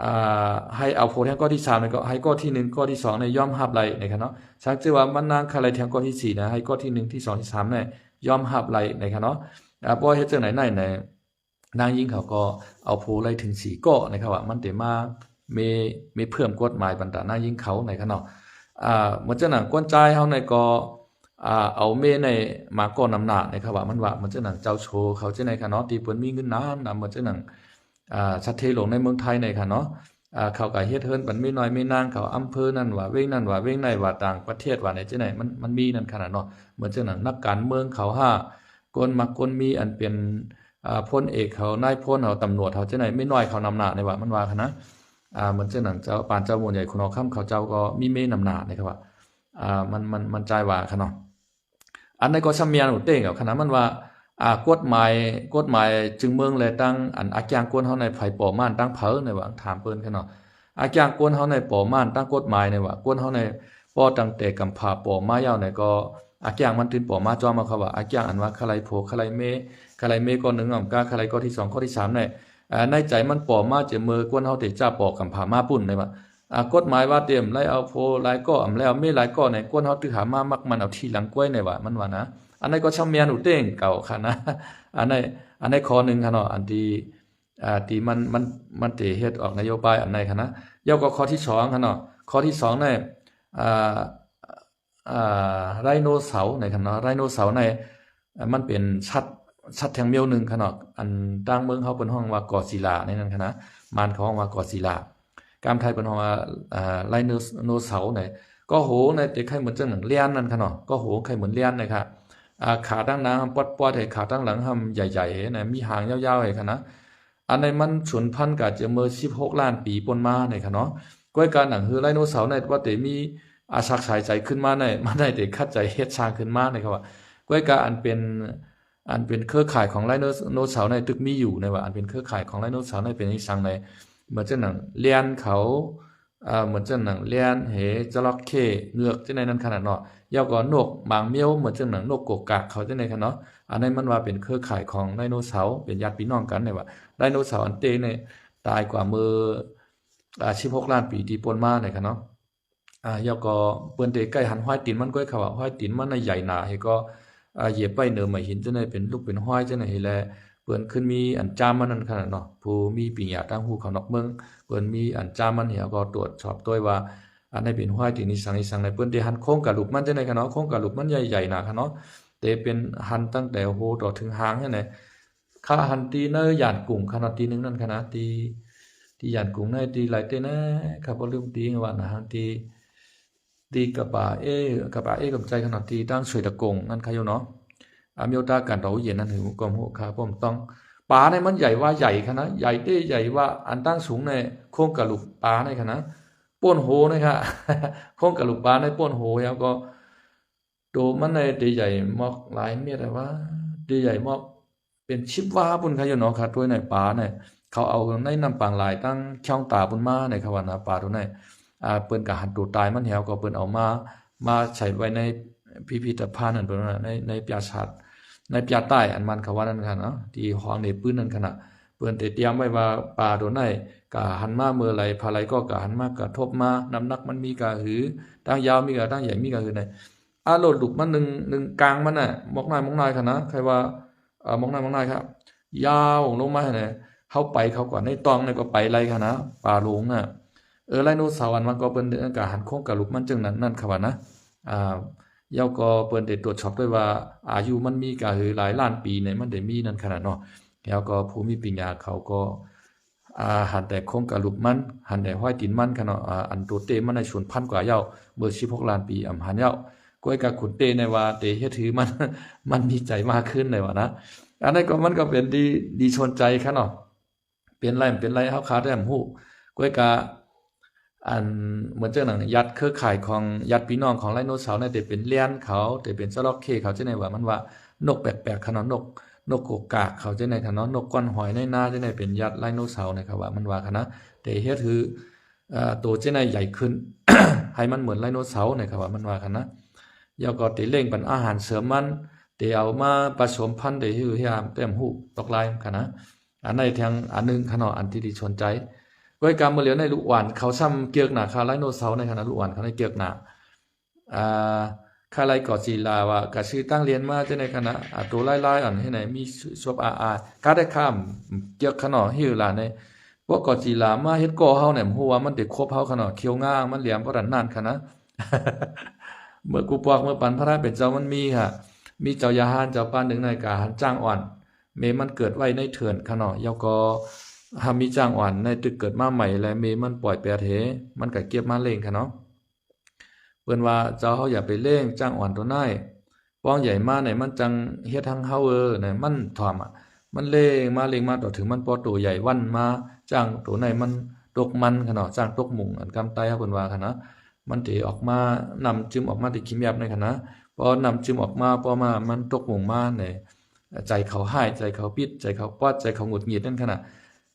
ອ່າ ໃຫ້ເອົາຜົວແທງກໍທີສາມນີ້ກໍໃຫ້ກໍທີໜຶ່ງ ກໍທີສອງນີ້ຍອມຮັບໄລ່ໃນຄະເນາະ ສັງເກດວ່າມັນນາງຄະໄລ່ແທງກໍທີສີ່ນະ ໃຫ້ກໍທີໜຶ່ງ ທີສອງ ທີສາມນີ້ຍອມຮັບໄລ່ໃນຄະເນາະ ອາ ບໍ່ເຮັດຈັ່ງໃດໃນ ໃນ ນາງຍິງເຂົາກໍເອົາຜົວໄລ່ເຖິງສີ່ກໍໃນຄະວ່າ ມັນໄດ້ມາເມ ເມເພີ່ມກົດໝາຍບັນດານາງຍິງເຂົາໃນຄະເນາະ ອາ ເໝືອນຈັ່ງນັ້ນ ກວນຈາຍເຮົາໃນກໍ ອາ ເອົາເມໃນມາກໍນຳໜ້າໃນຄະວ່າ ມັນວ່າ ເໝືອນຈັ່ງນັ້ນ ເຈົ້າໂຊເຂົາຈັ່ງໃດຄະເນາະ ທີ່ເພິ່ນມີເງິນໜານຳ ເໝືອນຈັ່ງນັ້ນ ອາ ສັດເທໂລງໃນເມືອງໄທໃນຄະເນາະ ເຂົາກໍເຮັດເຮືອນປັນເມນ້ອຍເມນາງເຂົາ ອຳເພີນັ້ນວ່າ ເວັງນັ້ນວ່າ ເວັງໃນວ່າ ຕ່າງປະເທດວ່າ ໃນຈັ່ງໃດ ມັນ ມັນມີນັ້ນຂະໜາດເນາະ. ເໝືອນຈັ່ງນັ້ນ ນັກການເມືອງເຂົາຫາ ຄົນມັກຄົນມີ ອັນເປັນ ອາ ພົນເອກເຂົາ ນາຍພົນເຂົາ ຕຳຫຼວດເຂົາ ຈັ່ງໃດ ເມນ້ອຍເຂົານຳໜ້າ ໃນວ່າ ມັນວ່າຂະໜາດ. ອາ ເໝືອນຈັ່ງນັ້ນ ເຈົ້າ ປານເຈົ້າໝູໃຫຍ່ ຂຸນຫອຄຳ ເຂົາເຈົ້າກໍມີເມນຳໜ້າ ໃນຄະວ່າ ອາ ມັນ ມັນ ມັນຈາຍວ່າຂະເນາະ. ອັນໃດກໍຊຳມຽນຫູເຕັ້ງເອົາຂະນະ ມັນວ່າ ອາ ກົດໝາຍ ກົດໝາຍຈຶ່ງເມືອງ ແລະ ຕັ້ງອັນອາກຍ່າງກວນເຮົາໃນ ໃຜປໍ້ມານຕັ້ງເຜີ ໃນວ່າ ຖາມເພິ່ນຂະເນາະ ອາກຍ່າງກວນເຮົາໃນ ປໍ້ມານຕັ້ງກົດໝາຍ ໃນວ່າ ກວນເຮົາໃນ ປໍ້ຕັ້ງແຕ່ກຳພ້າ ປໍ້ມາຍາວໃນ ກໍອາກຍ່າງມັນຕື່ນປໍ້ມາຈອມ ເຂົາວ່າ ອາກຍ່າງອັນວ່າ ຄະໄລຜົວ ຄະໄລເມ ຄະໄລເມກໍໜຶ່ງ ອຳກາ ຄະໄລກໍທີສອງ ກໍທີສາມໃນ ໃນໃຈມັນປໍ້ມາ ຈະເມີກວນເຮົາເຕຈາປໍ້ກຳພ້າມາປຸ້ນ ໃນວ່າ ອາ ກົດໝາຍວ່າເຕັມໄລເອົາໂພຫຼາຍກໍ ອຳແລວເມຫຼາຍກໍໃນ ກວນເຮົາຕຶຫາມາມັກມັນເອົາທີ່ຫຼັງກ້ວຍ ໃນວ່າ ມັນວ່ານະ. ອັນໃດກໍຊຳມຽນຫູເຕັ້ງເກົ່າຂະນະ ອັນໃດ ອັນໃດຂໍ້ໜຶ່ງຂະເນາະ ອັນທີ່ ອາ ທີ່ມັນ ມັນ ມັນເຕເຮັດອອກນະໂຍບາຍອັນໃດຂະນະ. ແລ້ວກໍຂໍ້ທີສອງຂະເນາະ ຂໍ້ທີສອງໃນ ອາ ອາ ໄດໂນເສົາໃນຂະເນາະ ໄດໂນເສົາໃນ ມັນເປັນສັດ ສັດແທ່ງມ້ຽວໜຶ່ງຂະເນາະ ອັນຕ່າງເມືອງເຮົາເພິ່ນຮ້ອງວ່າ ກໍຊິລາ ໃນນັ້ນຂະນະ ມານເຂົາຮ້ອງວ່າ ກໍຊິລາ ກາມໄທເພິ່ນຮ້ອງວ່າ ອາ ໄລໂນ ໂນເສົາໃນ ກໍໂຫໃນ ແຕ່ໄຄເໝືອນຈັ່ງໜັງລຽນນັ້ນຂະເນາະ ກໍໂຫໄຄເໝືອນລຽນໃນຄະ ອາ ຂາຕັ້ງໜ້າຫ້ຳປອດໆ ໃຫ້ຂາຕັ້ງຫຼັງຫ້ຳໃຫຍ່ໆ ໃນ ມີຫາງຍາວໆ ໃຫ້ຂະນະ. ອັນໃດມັນສູນພັນກະຈະເມີສິບຫົກລ້ານປີປົນມາໃນຄະເນາະ. ກ້ວຍກາໜັງຮືໄລໂນເສົາໃນ ວ່າເຕມີອາສັກສາຍໃຈຂຶ້ນມາໃນ ມັນໄດ້ເຕຂັດໃຈເຮັດສ້າງຂຶ້ນມາໃນຄະວ່າ ກ້ວຍກາອັນເປັນ ອັນເປັນເຄືອຂ່າຍຂອງໄລໂນ ໂນເສົາໃນຕຶກມີຢູ່ໃນວ່າ ອັນເປັນເຄືອຂ່າຍຂອງໄລໂນເສົາໃນເປັນອີ່ສັງໃດ ເໝືອນຈັ່ງໜັງລຽນເຂົາ ເອີ ເໝືອນຈັ່ງໜັງລຽນ ເຫ ຈະລອກເຂ ເງືອກ ຈັ່ງໃດນັ້ນຂະນາດເນາະ. ແລ້ວກໍນົກບາງມ້ຽວ ເໝືອນຈັ່ງໜັງນົກກົກກາກເຂົາຈັ່ງໃດຂະເນາະ. ອັນນັ້ນມັນວ່າເປັນເຄືອຂ່າຍຂອງໄດໂນເສົາ ເປັນຍາດພີ່ນ້ອງກັນໃດວ່າ ໄດໂນເສົາອັນເຕໃນຕາຍກວ່າເມື່ອ ອາ ສິບຫົກລ້ານປີທີ່ປົນມາໃດຂະເນາະ. ອາ ແລ້ວກໍເພິ່ນເຕໃກ້ຫັນຮອຍຕີນມັນກ້ວຍ ເຂົາວ່າຮອຍຕີນມັນນະໃຫຍ່ໜາ ເຮັດກໍ ອາ ຢຽບໄປເໜີໄມ້ຫີນຈັ່ງໃດ ເປັນລູກເປັນຮອຍຈັ່ງໃດ ແລະ ເພິ່ນຂຶ້ນມີອັນຈາມມັນນັ້ນຂະໜາດເນາະ. ຜູ້ມີປີນຍາຕ່າງຮູ້ເຂົານອກເມືອງ ເພິ່ນມີອັນຈາມມັນ ແລ້ວກໍຕວດສອບຕົວວ່າ ອັນໃດເປັນຮອຍຕີນອີ່ສັງອີ່ສັງໃດ ເພິ່ນເຕຫັນໂຄງກະດູກມັນຈັ່ງໃດຂະເນາະ. ໂຄງກະດູກມັນໃຫຍ່ໆໜາຂະເນາະ ເຕເປັນຫັນຕັ້ງແຕ່ຫົວຕໍ່ເຖິງຫາງຫັ້ນແຫຼະ. ຂ້າຫັນທີ່ໃນຢານກຸງຂະເນາະ ທີ່ໜຶ່ງນັ້ນຂະນະ ທີ່ ທີ່ຢານກຸງໃນ ທີ່ໄລເຕນະ ຂ້າບໍ່ລືມຕີວ່ານະ ທີ່ ທີ່ກະປາເອ ກະປາເອກຳໄຈຂະເນາະ ທີ່ຕັ້ງສວຍຕະກົງນັ້ນຂະຢູ່ເນາະ. ອາ ມີໂອກາດການຕໍ່ເຢັນນັ້ນຫື ກໍຮູ້ຂ້າບໍ່ຕ້ອງ ປາໃນມັນໃຫຍ່ວ່າໃຫຍ່ຂະນະ ໃຫຍ່ເຕໃຫຍ່ວ່າ ອັນຕັ້ງສູງໃນໂຄງກະດູກປາໃນຂະນະ ໂປ້ນໂຫໃນຂະ ໂຄງກະດູກປາໃນໂປ້ນໂຫ ແລ້ວກໍ ໂຕມັນໃນເຕໃຫຍ່ມອກຫຼາຍເມັດວ່າ ເຕໃຫຍ່ມອກເປັນສິບວາພຸ້ນຂະຢູ່ເນາະ. ຂະຕົວໃນປາໃນ ເຂົາເອົາໃນນ້ຳປາງລາຍຕັ້ງຂອງຕາພຸ້ນມາໃນ ເຂົາວ່ານະ ປາໂຕໃນ ອາ ເພິ່ນກະຫັນໂຕຕາຍມັນແລ້ວ ກໍເພິ່ນເອົາມາ ມາໃສ່ໄວ້ໃນພິພິທະພັນນັ້ນ ເພິ່ນວ່າໃນ ໃນປາສາດ ໃນປາໃຕ້ອັນມັນ ເຂົາວ່ານັ້ນຂະເນາະ ທີ່ຫ້ອງເນປືນນັ້ນຂະນະ. ເພິ່ນໄດ້ຕຽມໄວ້ວ່າປາໂຕໃນກະຫັນມາເມື່ອໃດ ພາໃດກໍກະຫັນມາກະທົບມາ ນ້ຳໜັກມັນມີກະຫື ຕັ້ງຍາວມີກະ ຕັ້ງໃຫຍ່ມີກະຫືໃນ. ອາໂລດລຸກມາໜຶ່ງ ໜຶ່ງກາງມັນນະ ໝອກນ້ອຍ ໝອກນ້ອຍຂະນະ ໃຄວ່າ ເອີ ໝອກນ້ອຍ ໝອກນ້ອຍຂະ ຍາວລົງມາຫັ້ນນະ ເຮົາໄປເຂົາກວ່າໃນຕ່ອງໃນກໍໄປໄລຂະນະ ປາໂລງນະ. ເອີ ໄລໂນເສົາອັນມັນກໍເພິ່ນກະຫັນໂຄງກະດູກມັນຈັ່ງນັ້ນ ນັ້ນຂະວ່ານະ. ອາ ແລ້ວກໍເພິ່ນໄດ້ຕວດສອບດ້ວຍວ່າ ອາຍຸມັນມີກະຫືຫຼາຍລ້ານປີໃນ ມັນໄດ້ມີນັ້ນຂະນະເນາະ. ແລ້ວກໍຜູ້ມີປັນຍາເຂົາກໍ ອາ ຫັນແຕ່ໂຄງກະດູກມັນ ຫັນແຕ່ຮອຍຕີນມັນຂະເນາະ. ອາ ອັນໂຕເຕມັນໄດ້ສູນພັນກວ່າຍາວ ເມື່ອສິບຫົກລ້ານປີອຳຫັນຍາວ ກ້ວຍກາຂຸນເຕໃນວ່າເຕເຮັດຫືມັນ ມັນມີໃຈມາຄືນໃນວ່ານະ. ອັນນັ້ນກໍມັນກໍເປັນທີ່ ທີ່ຊົນໃຈຂະເນາະ ເປັນໄລ ເປັນໄລ ເຮົາຄາແຕ່ຮູ້ ກ້ວຍກາ ອັນເໝືອນຈັ່ງໜັງ ຍາດເຄືອຂ່າຍຂອງຍາດພີ່ນ້ອງຂອງໄລໂນເສົາໃນ ແຕ່ເປັນລຽນເຂົາ ແຕ່ເປັນຈະລອກເຄເຂົາ ຈັ່ງໃດວ່າ ມັນວ່ານົກແປກໆຂະເນາະ ນົກ ນົກກົກກາກເຂົາຈັ່ງໃດຂະເນາະ ນົກກ້ອນຫອຍໃນນາຈັ່ງໃດ ເປັນຍາດໄລໂນເສົາໃນ ເຂົາວ່າມັນວ່າຂະນະ ແຕ່ເຮັດຄື ເອີ ໂຕຈັ່ງໃດໃຫຍ່ຂຶ້ນ ໃຫ້ມັນເໝືອນໄລໂນເສົາໃນ ເຂົາວ່າມັນວ່າຂະນະ. ແລ້ວກໍເຕເລັ່ງປັນອາຫານເສີມມັນ ເຕເອົາມາປະສົມພັນ ເຕຫືຮຽມແຕ້ມຮູບຕອກລາຍຂະນະ. ອັນໃດແທງອັນໜຶ່ງຂະເນາະ ອັນທີ່ດີຊົນໃຈ ກ້ວຍກາເມື່ອຫຼຽວໃນລູກອ່ອນເຂົາຊ້ຳເກີກໜ້າ ຄາໄລໂນເສົາໃນຂະນະ ລູກອ່ອນເຂົາໃນເກີກໜ້າ ອາ ຄາໄລກໍຊິລາວ່າ ກະຊື່ຕັ້ງລຽນມາຈັ່ງໃດຂະນະ ອາ ໂຕລາຍໆ ອັນໃຫ້ໃນມີສົບອາອາ ກະໄດ້ຂ້າມເກີກຂະເນາະ ຫິວລາໃນ ພວກກໍຊິລາມາເຮັດກໍເຮົາໃນ ຮູ້ວ່າມັນໄດ້ຄົບເຮົາຂະເນາະ ຂຽວງາມັນຫຼຽມບໍ່ທັນນັ້ນຂະນະ. ເມື່ອກູປອກເມື່ອປັນພະນາເປັນເຈົ້າມັນມີຫະ ມີເຈົ້າຢາຫານ ເຈົ້າປານໜຶ່ງໃນກະຫັນຈ້າງອ່ອນ ແມ່ມັນເກີດໄວ້ໃນເຖື່ອນຂະເນາະ ແລ້ວກໍ ຖ້າມີຈ້າງອ່ອນໃນຕຶກເກີດມາໃໝ່ ແລະ ແມ່ມັນປ່ອຍແປດເຫ ມັນກະເກັບມາລ້ຽງຂະເນາະ. ເພິ່ນວ່າ ເຈົ້າເຮົາຢ່າໄປລ້ຽງຈ້າງອ່ອນໂຕນັ້ນ, ປ້ອງໃຫຍ່ມາໃນມັນຈັ່ງເຮັດທັງເຮົາເອີ ນະ ມັນຖ່ອມ ມັນລ້ຽງມາລ້ຽງມາ ຕໍ່ເຖິງມັນພໍໂຕໃຫຍ່ວັນມາ ຈ້າງໂຕໃນມັນຕົກມັນຂະເນາະ, ຈ້າງຕົກມຸງ ອັນກຳໄຕເຮົາເພິ່ນວ່າຂະເນາະ. ມັນຊິອອກມາ ນ້ຳຈຶມອອກມາແຕ່ຂີ້ແມບໃນຂະນະ, ພໍນ້ຳຈຶມອອກມາ ພໍມາ ມັນຕົກມຸງມາໃນ ໃຈເຂົາຮ້າຍ ໃຈເຂົາປິດ ໃຈເຂົາປອດ ໃຈເຂົາຫງຸດຫງິດນັ້ນຂະນະ.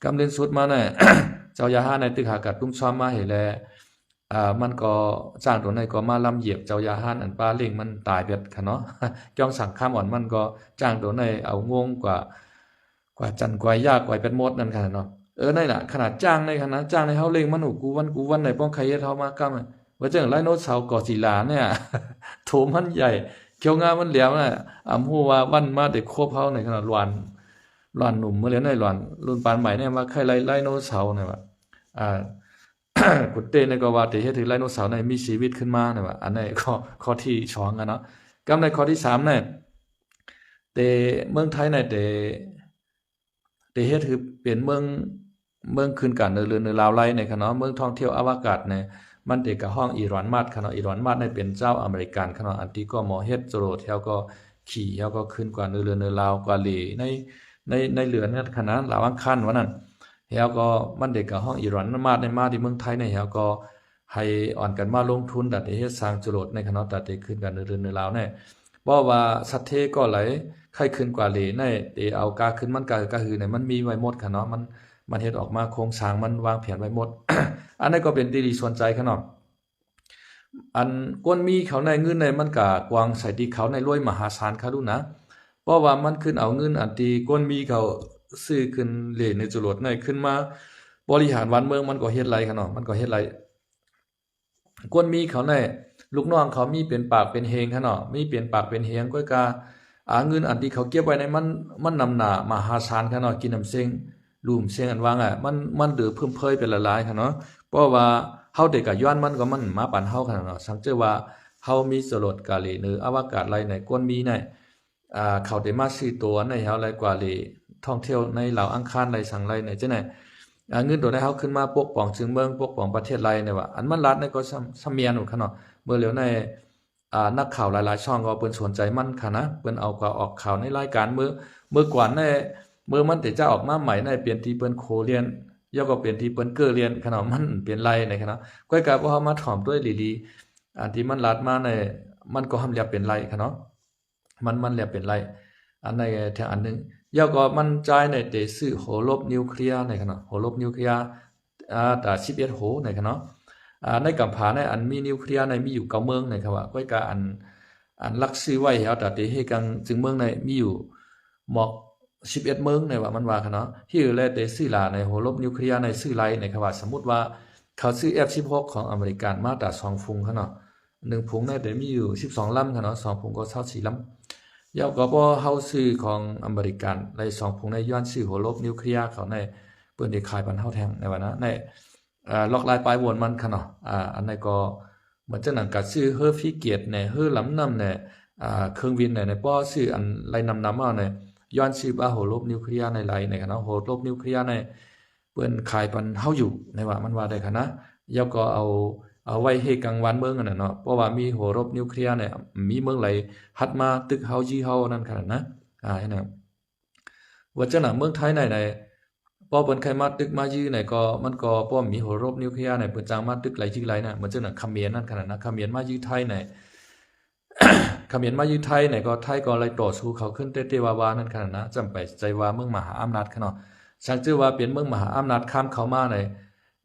ກຳເລັນສຸດມານະ ເຈົ້າຢາຮ້ານໃນຕຶກຫາກາດຕຸ້ມຊອມມາເຫັນແລ ອ່າ ມັນກໍ ຊ້າງໂຕໃນກໍມາລຳຢຽບເຈົ້າຢາຮ້ານ ອັນປ້າລ້ຽງມັນຕາຍເບິດຂະເນາະ. ຈ້ອງສັງຄາມອ່ອນມັນກໍ ຊ້າງໂຕໃນເອົາງົງກວ່າ ກວ່າຈັນກວ່າຢາກວ່າເບິດໝົດນັ້ນຂະເນາະ. ເອີ ນັ້ນລະ ຂະໜາດຊ້າງໃນຂະນະ ຊ້າງໃນເຮົາລ້ຽງມັນ ໂອ ກູວັນ ກູວັນໃນ ປ້ອງໄຄເຮັດເຮົາມາກຳ ວ່າຈັ່ງໄດໂນເສົາກໍຊິລາເນຍ ໂຕມັນໃຫຍ່ ຂຽວງາມັນແຫຼມນະ ອຳຮູ້ວ່າວັນມາແຕ່ຄວບເຮົາໃນຂະນະ ຫຼວນ ຫຼວນໜຸ່ມເມື່ອແລ້ວໃນ ຫຼວນລຸ້ນປານໃໝ່ໃນ ວ່າໄຄໄລ ໄລໂນເສົາໃນວ່າ ອ່າ ຄຸນເຕ້ໃນກໍວ່າ ທີ່ເຮັດໃຫ້ໄລໂນເສົາໃນມີຊີວິດຂຶ້ນມາໃນວ່າ ອັນໃນຂໍ້ ຂໍ້ທີສອງອະເນາະ. ກັບໃນຂໍ້ທີສາມໃນ ແຕ່ເມືອງໄທໃນ ແຕ່ ແຕ່ເຮັດໃຫ້ເປັນເມືອງ ເມືອງຂຶ້ນການເນີເລືອນເນີລາວໄລໃນຂະເນາະ ເມືອງທ່ອງທ່ຽວອະວະກາດໃນ ມັນແຕ່ກະຮ້ອງອີລອນມັດຂະເນາະ. ອີລອນມັດໃນເປັນຊາວອາເມລິກັນຂະເນາະ ອັນທີ່ກໍໝໍເຮັດຈະໂລດແລ້ວກໍຂີ່ ແລ້ວກໍຂຶ້ນກວ່າເນີເລືອນເນີລາວ ກວ່າເລໃນ ໃນ ໃນເດືອນນັ້ນຂະນະ ລາວອັງຄານວ່ານັ້ນ. ແລ້ວກໍມັນແຕ່ກະຮ້ອງອີລອນມັດໃນມາທີ່ເມືອງໄທໃນ ແລ້ວກໍ ໃຫ້ອ່ອນກັນມາລົງທຶນ ຕາເຕເຮັດສ້າງຈະໂລດໃນຂະເນາະ ຕາເຕຂຶ້ນກັນເລື່ອຍໆລາວແນ່. ເພາະວ່າສັດເທກໍໄຫຼ ໃຫ້ຂຶ້ນກວ່າເລໃນ ເຕເອົາກາຂຶ້ນມັນກະ ກະຮືໃນມັນມີໄວ້ໝົດຂະເນາະ ມັນ ມັນເຮັດອອກມາໂຄງສ້າງມັນວາງແຜນໄວ້ໝົດ. ອັນນັ້ນກໍເປັນທີ່ດີຊວນໃຈຂະເນາະ. ອັນກວນມີເຂົາໃນເງິນໃນມັນກະກວາງໃສ່ທີ່ເຂົາໃນລວຍມະຫາສານຂະລຸນນະ. ເພາະວ່າມັນຂຶ້ນເອົາເງິນອັນທີ່ກວນມີເຂົາຊື້ຂຶ້ນເລໃນຈະໂລດໃນຂຶ້ນມາບໍລິຫານບ້ານເມືອງ ມັນກໍເຮັດໄຫຼຂະເນາະ ມັນກໍເຮັດໄຫຼ. ກວນມີເຂົາໃນ ລູກນ້ອງເຂົາມີເປັນປາກເປັນເຮງຂະເນາະ ມີເປັນປາກເປັນເຮງ ກ້ອຍກາ ອາ ເງິນອັນທີ່ເຂົາເກັບໄວ້ໃນມັນ ມັນນຳໜາມະຫາສານຂະເນາະ ກິນນຳເຊັງ ລູມເຊັງອັນວ່າງ່າຍ ມັນ ມັນເຫຼືອເພີ່ມເຜີຍໄປຫຼາຍໆຂະເນາະ. ເພາະວ່າເຮົາໄດ້ກະຍ້ອນມັນກໍມັນມາປານເຮົາຂະເນາະ. ສັງເກດວ່າເຮົາມີຈະໂລດກາເລເນີອະວະກາດໄລໃນກວນມີໃນ ອ່າ ເຂົາໄດ້ມາຊື້ຕົວໃນເຮົາໄລກວ່າເລທ່ອງທ່ຽວໃນລາວອັງຄານໄລສັງໄລໃນຈັ່ງໃດ ອ່າ ເງິນຕົວໃນເຮົາຂຶ້ນມາປົກປ້ອງຊືເມືອງ ປົກປ້ອງປະເທດໄລໃນວ່າ ອັນມັນລັດໃນກໍສຳ ສຳມຽນຂະເນາະ. ເມື່ອຫຼຽວໃນ ອ່າ ນັກຂ່າວຫຼາຍໆຊ່ອງກໍເພິ່ນສົນໃຈມັນຂະນະ ເພິ່ນເອົາກວ່າອອກຂ່າວໃນລາຍການ ເມື່ອ ເມື່ອກ່ອນໃນ ເມື່ອມັນແຕ່ຈະອອກມາໃໝ່ໃນ ເປັນທີ່ເພິ່ນໂຄລຽນ ແລ້ວກໍເປັນທີ່ເພິ່ນເກີລຽນຂະເນາະ ມັນເປັນໄລໃນຂະເນາະ. ກ້ອຍກາ ພວກເຮົາມາຖ່ອມຕົວດີໆ ອັນທີ່ມັນລັດມາໃນ ມັນກໍຫຳລຽບເປັນໄລຂະເນາະ. ມັນ ມັນແລບເປັນໄລ ອັນໃນແທງອັນໜຶ່ງ ແລ້ວກໍມັນຈ່າຍໃນເຕຊື້ໂຫລົບນິວເຄລັຍໃນຂະເນາະ ໂຫລົບນິວເຄລັຍ ອາ ຕາສິບເອັດໂຫໃນຂະເນາະ. ອາ ໃນກຳພາໃນອັນມີນິວເຄລັຍໃນມີຢູ່ເກົ້າເມືອງໃນຄະວ່າ ກ້ອຍກາອັນ ອັນລັກຊື້ໄວ້ແຖວຕາເຕເຮກັງຈຶ່ງເມືອງໃນມີຢູ່ໝອກສິບເອັດເມືອງໃນວ່າ ມັນວ່າຂະເນາະ. ຮີແລເຕຊື້ຫຼາໃນໂຫລົບນິວເຄລັຍໃນຊື້ໄລໃນຄະວ່າ ສົມມຸດວ່າເຂົາຊື້ເອັຟສິບຫົກຂອງອາເມລິກັນມາຕາສອງຝູງຂະເນາະ ໜຶ່ງຝູງໃນແຕ່ມີຢູ່ສິບສອງລຳຂະເນາະ ສອງຝູງກໍຊາວສີ່ລຳ. ແລ້ວກໍພໍເຮົາຊື້ຂອງອາເມລິກັນໄດ້ສອງຝູງໃນ ຍ້ອນຊື້ຫົວລົບນິວເຄລັຍເຂົາໃນ ເພິ່ນໄດ້ຂາຍປັນເຮົາແທ່ງໃນວ່ານະ ໃນ ອາ ລອກລາຍປາຍວນມັນຂະເນາະ. ອາ ອັນໃດກໍເໝືອນຈັ່ງນັ້ນ ກະຊື້ເຮືອຟຣິເກດແດ່ ເຮືອລຳນ້ຳແດ່ ອາ ເຄື່ອງບິນແດ່ ໃນພໍຊື້ອັນໄລນຳນຳເອົາໃນ ຍ້ອນຊື້ປາຫົວລົບນິວເຄລັຍໃນໄລໃນຂະເນາະ ຫົວລົບນິວເຄລັຍໃນ ເພິ່ນຂາຍປັນເຮົາຢູ່ໃນວ່າ ມັນວ່າໄດ້ຂະນະ. ແລ້ວກໍເອົາ ເອົາໄວ້ເຮກາງບ້ານເມືອງຫັ້ນນະເນາະ ເພາະວ່າມີຫົວລົບນິວເຄລັຍໃນ ມີເມືອງໃດຮັດມາຕຶກເຮົາຢື້ເຮົານັ້ນຂະນະ ອາ ເຫັນນະ. ວ່າຈັ່ງນັ້ນເມືອງໄທໃນໃດ ພໍເພິ່ນໃຄ່ມາຕຶກມາຢື້ໃນກໍ ມັນກໍພໍມີຫົວລົບນິວເຄລັຍໃນ ເພິ່ນຈັ່ງມາຕຶກໄລຢື້ໄລນະ. ເໝືອນຈັ່ງນັ້ນຂະເໝນນັ້ນຂະນະ ຂະເໝນມາຢື້ໄທໃນ ຂະເໝນມາຢື້ໄທໃນກໍ ໄທກໍໄດ້ຕໍ່ສູ້ເຂົາຂຶ້ນເຕະໆວ່າໆນັ້ນຂະນະ ຈຳໄປໃຈວ່າເມືອງມະຫາອຳນາດຂະເນາະ. ສັງຈື່ວ່າເປັນເມືອງມະຫາອຳນາດຂ້າມເຂົ້າມາໃນ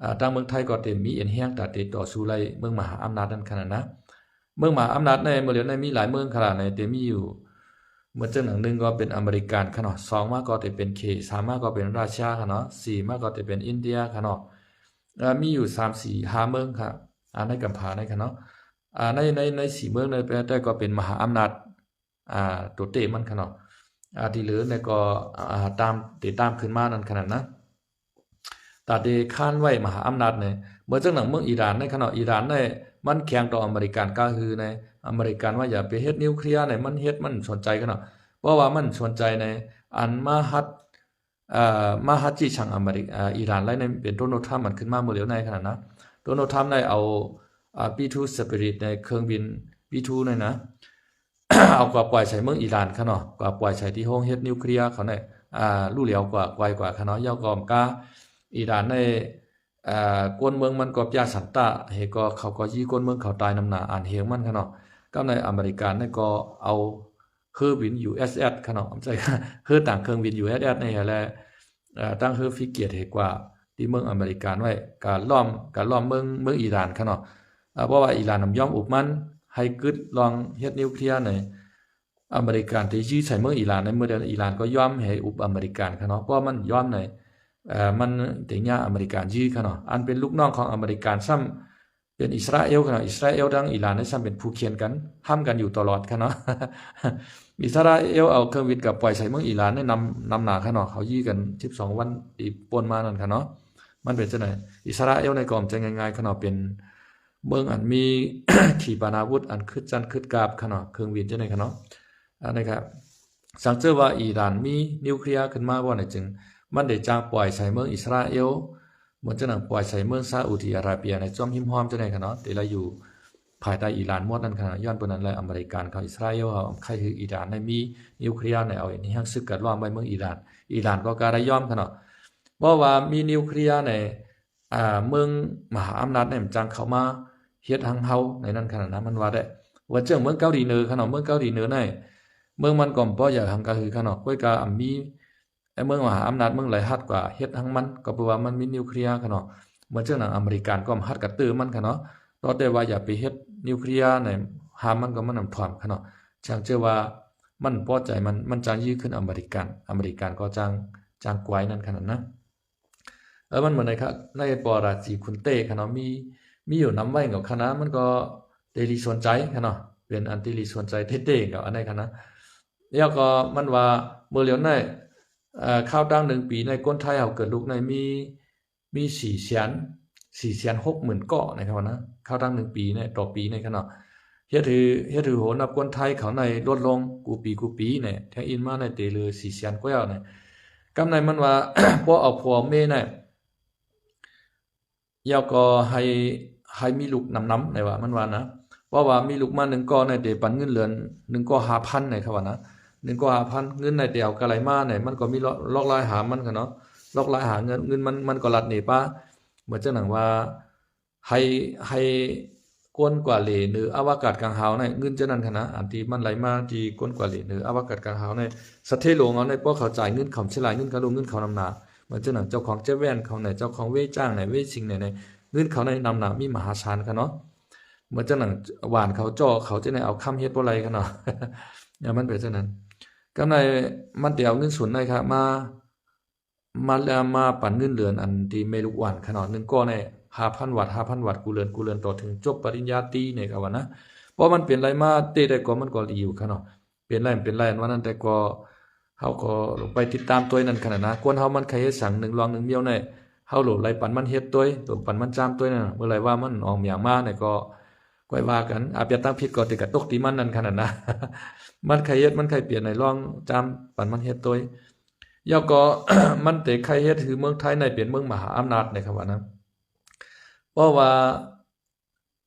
ອາ ທາງເມືອງໄທກໍເຕັມມີເອັນແຮງຕາເຕຕໍ່ສູ້ໄລ່ເມືອງມະຫາອຳນາດນັ້ນຂະນະ. ເມືອງມະຫາອຳນາດໃນເມື່ອຫຼຽວໃນມີຫຼາຍເມືອງຂະນະໃນ ເຕັມມີຢູ່ ເໝືອນຈັ່ງໜຶ່ງກໍເປັນອາເມລິກັນຂະເນາະ ສອງມາກໍເຕັມເປັນເຄ ສາມມາກໍເປັນຣັດເຊຍຂະເນາະ ສີ່ມາກໍເຕັມເປັນອິນເດຍຂະເນາະ. ອາ ມີຢູ່ສາມ ສີ່ ຫ້າເມືອງຂະ ອາ ໃນກຳພາໃນຂະເນາະ. ອາ ໃນ ໃນ ໃນສີ່ເມືອງໃນແຕ່ກໍເປັນມະຫາອຳນາດ ອາ ໂຕເຕະມັນຂະເນາະ. ອາ ທີ່ເຫຼືອໃນກໍ ອາ ຕາມ ເຕະຕາມຂຶ້ນມານັ້ນຂະນະນະ ຕາເຕຄານໄວ້ມະຫາອຳນາດໃນ ເໝືອນຈັ່ງໜັງເມືອງອີຣານໃນຂະເນາະ. ອີຣານໃນມັນແຂງຕໍ່ອາເມລິກັນກະຮືໃນ ອາເມລິກັນວ່າຢ່າໄປເຮັດນິວເຄລັຍໃນ ມັນເຮັດມັນສົນໃຈຂະເນາະ ເພາະວ່າມັນສົນໃຈໃນ ອັນມາຮັດ ເອີ ມາຮັດຈີ້ຊັງອາເມລິ ເອີ ອີຣານໄດ້ນັ້ນ ເປັນໂດນັລ ທຣຳ ມັນຂຶ້ນມາມື້ຫຼຽວໃນຂະໜາດນະ. ໂດນັລ ທຣຳ ໄດ້ເອົາ ອາ ບີທູ ສະປິຣິດ ໃນເຄື່ອງບິນ ບີທູ ນັ້ນນະ ເອົາກວ່າປ່ອຍໃສ່ເມືອງອີຣານຂະເນາະ, ກວ່າປ່ອຍໃສ່ທີ່ໂຮງເຮັດນິວເຄລຍເຂົານັ້ນ ອາ ຮູ້ແລ້ວກວ່າ ໄກກວ່າຂະເນາະ. ແລ້ວກໍກາ ອີຣານໃນ ອາ ກວນເມືອງມັນກໍປຽສັນຕະ ເຮັດກໍເຂົາກໍຢີ້ກວນເມືອງເຂົາຕາຍນຳໜ້າອານເຮງມັນຂະເນາະ. ກັບໃນອາເມລິການັ້ນກໍເອົາເຮືອບິນ ຢູເອັສເອສ ຂະເນາະ, ບໍ່ໃຊ່ ເຮືອຕ່າງເຄື່ອງບິນ ຢູເອັສເອສ ນີ້ແຫຼະ ເອີ ຕັ້ງເຮືອຟຣິເກດເຮັດກວ່າທີ່ເມືອງອາເມລິກາໄວ້ ກະລ້ອມ ກະລ້ອມເມືອງ ເມືອງອີຣານຂະເນາະ. ເອີ ເພາະວ່າອີຣານນຳຍອມອຸບມັນ ໃຫ້ກຶດລອງເຮັດນິວເຄລຍໃນ ອາເມລິກາໄດ້ຢື້ໃສ່ເມືອງອີຣານ ໃນເມື່ອໃດອີຣານກໍຍອມໃຫ້ອຸບອາເມລິກາຂະເນາະ. ເພາະມັນຍອມໃນ ເອີ ມັນໄດ້ຍາອາເມລິກາຢື້ຂະເນາະ. ອັນເປັນລູກນ້ອງຂອງອາເມລິກາຊ້ຳ ເປັນອິດສະຣາເອວຂະເນາະ. ອິດສະຣາເອວທັງອີຣານນີ້ຊ້ຳເປັນຜູ້ຂຽນກັນ ຫ້ຳກັນຢູ່ຕະຫຼອດຂະເນາະ. ອິດສະຣາເອວເອົາເຄື່ອງບິນກັບປ່ອຍໃສ່ເມືອງອີຣານໃນນຳ ນຳໜ້າຂະເນາະ. ເຂົາຢື້ກັນສິບສອງວັນທີ່ປົນມານັ້ນຂະເນາະ. ມັນເປັນຈັ່ງໃດ? ອິດສະຣາເອວໃນກໍບໍ່ໃຊ່ງ່າຍໆຂະເນາະ, ເປັນເມືອງອັນມີ ຂີປະນາວຸດອັນຄຶດຊັ້ນຄຶດກາບຂະເນາະ, ເຄື່ອງບິນຈັ່ງໃດຂະເນາະ. ອັນນີ້ກະ ສັງເຈີວ່າອີຣານມີນິວເຄລຍຂຶ້ນມາບໍ່ນີ້ ຈຶ່ງມັນໄດ້ຈ້າງປ່ອຍໃສ່ເມືອງອິດສະຣາເອວ ເໝືອນຈັ່ງນັ້ນ ປ່ອຍໃສ່ເມືອງຊາອຸດີອາຣາເບຍ ໃນຈອມຮິມຮ່ອມຈັ່ງໃດຂະເນາະ, ແຕ່ລະຢູ່ພາຍໃຕ້ອີຣານໝົດນັ້ນຂະເນາະ. ຍ້ອນປານນັ້ນແຫຼະ ອາເມລິການເຂົາ ອິດສະຣາເອວເຂົາໃຄ່ຄືອີຣານໄດ້ມີນິວເຄລຍ ໃນເອົາແຮງສຶກກັນລ້ອມໄວ້ເມືອງອີຣານ. ອີຣານກໍກະໄດ້ຍອມຂະເນາະ, ເພາະວ່າມີນິວເຄລຍໃນ ອາ ເມືອງມະຫາອຳນາດນີ້ມັນຈັ່ງເຂົ້າມາເຮັດຮັງເຮົາໃນນັ້ນຂະໜາດນັ້ນ ມັນວ່າໄດ້. ວ່າເຊິ່ງເມືອງເກົາຫຼີເໜືອຂະເນາະ, ເມືອງເກົາຫຼີເໜືອໃນ ເມືອງມັນກໍບໍ່ໃຫຍ່ຮັງກະຮືຂະເນາະ, ກ້ອຍກະມີ ເມືອງມະຫາອຳນາດເມືອງໃດຮັດກວ່າເຮັດຮັງມັນ ກໍເພາະວ່າມັນມີນິວເຄລຍຂະເນາະ. ເໝືອນເຊິ່ງໜັງອາເມລິການກໍຮັດກະເຕີມັນຂະເນາະ, ຕໍ່ແຕ່ວ່າຢ່າໄປເຮັດນິວເຄລຍໃນຫ້າມມັນກໍມັນນຳຖ້ວມຂະເນາະ. ຈັ່ງເຈີວ່າມັນບໍ່ພໍໃຈ ມັນ ມັນຈັ່ງຢື້ຂຶ້ນອາເມລິການ, ອາເມລິການກໍຈັ່ງ ຈັ່ງກວາຍນັ້ນຂະໜາດນັ້ນ. ເອີ ມັນເໝືອນໃນ ໃນປອລາຈີຄຸນເຕຂະເນາະ, ມີ ມີຢູ່ນຳໄວ້ເຂົາຂະໜາດ, ມັນກໍເຕລີສົນໃຈຂະເນາະ, ເປັນອັນເຕລີສົນໃຈເຕໆ ເຂົາອັນໃດຂະໜາດ. ແລ້ວກໍມັນວ່າເມື່ອຫຼຽວໃນ ເອີ ຄາວຕັ້ງໜຶ່ງປີໃນຄົນໄທເຮົາເກີດລູກໃນມີ ມີສີ່ແສນ ສີ່ແສນຫົກໝື່ນກໍໃນຄະນະ, ຄາວຕັ້ງໜຶ່ງປີໃນ ຕໍ່ປີໃນຄະນະ. ເຮັດໃຫ້ ເຮັດໃຫ້ໂຫ ນັບຄົນໄທເຂົາໃນລົດລົງກູປີ ກູປີໃນ ແທງອິນມາໃນເຕເຫຼືອສີ່ແສນກວ່າໃນ. ກຳໃນມັນວ່າ ບໍ່ເອົາຜົວເອົາເມໃນ ແລ້ວກໍໃຫ້ ໃຫ້ມີລູກນຳນຳ ໃນວ່າ ມັນວ່ານະ. ເພາະວ່າມີລູກມາໜຶ່ງກໍໃນ ເຕປັນເງິນເດືອນໜຶ່ງກໍຫ້າພັນໃນ ເຂົາວ່ານະ, ໜຶ່ງກໍຫ້າພັນ. ເງິນໃນ ເຕເອົາກະໄລມາໃນ ມັນກໍມີລອກ ລອກລາຍຫາມັນກະເນາະ, ລອກລາຍຫາເງິນ ເງິນມັນ ມັນກໍລັດເນປາ. ເໝືອນຈັ່ງໜັງວ່າ ໃຫ້ ໃຫ້ກົນກວ່າເຫຼເໜືອອະວະກາດກາງຫາວໃນ ເງິນຈະນັ້ນຂະນະ ອັນທີ່ມັນໄຫຼມາທີ່ກົນກວ່າເຫຼເໜືອອະວະກາດກາງຫາວໃນ ສະເທໂລງເອົາໃນ ພວກເຂົາຈ່າຍເງິນເຂົາຊິຫຼາຍເງິນເຂົາລົງເງິນເຂົານຳໜ້າ. ເໝືອນຈັ່ງນັ້ນ ເຈົ້າຂອງເຈັບແວ່ນເຂົາໃນ ເຈົ້າຂອງເວຈ້າງໃນ ເວຊິງໃນ ເງິນເຂົາໃນນຳໜ້າມີມະຫາສານຂະເນາະ. ເໝືອນຈັ່ງນັ້ນ ຫວານເຂົາເຈາະເຂົາຈະໄດ້ເອົາຄຳເຮັດບໍ່ໄຫຼຂະເນາະ. ມັນເປັນຈັ່ງນັ້ນ. ກຳໃນມັນໄດ້ເອົາເງິນສູນໃນຄະມາ ມາ ມາປັນເງິນເດືອນອັນທີ່ແມ່ລູກອ່ອນຂະເນາະ ໜຶ່ງກໍໃນຫ້າພັນບາດ ຫ້າພັນບາດ ກູເດືອນ ກູເດືອນ ຕໍ່ເຖິງຈົບປະລິນຍາຕີໃນ ເຂົາວ່ານະ. ເພາະມັນເປັນໄລມາເຕໃດກໍມັນກໍດີຢູ່ຂະເນາະ, ເປັນໄລ ເປັນໄລອັນວ່ານັ້ນ ແຕ່ກໍເຮົາກໍລົງໄປຕິດຕາມຕົວນັ້ນຂະນະນະ. ຄົນເຮົາມັນໃຄເຮັດສັງໜຶ່ງລອງໜຶ່ງມຽວໃນ ເຮົາໂຫຼໄລປັນມັນເຮັດຕົວ ໂຫຼປັນມັນຈາມຕົວນັ້ນ. ເມື່ອໄລວ່າມັນອອກມຽງມາໃນກໍ ຄ່ອຍວ່າກັນ ອາ ປຽດຕັ້ງຜິດກໍຕິກະຕົກຕີມັນນັ້ນຂະນັ້ນນະ. ມັນໃຄເຮັດ ມັນໃຄປ່ຽນໃນລອງຈາມປັນມັນເຮັດໂຕຍ. ແລ້ວກໍ ມັນເຕໃຄເຮັດຄືເມືອງໄທໃນເປັນເມືອງມະຫາອຳນາດໃນຄຳວ່ານະ. ເພາະວ່າ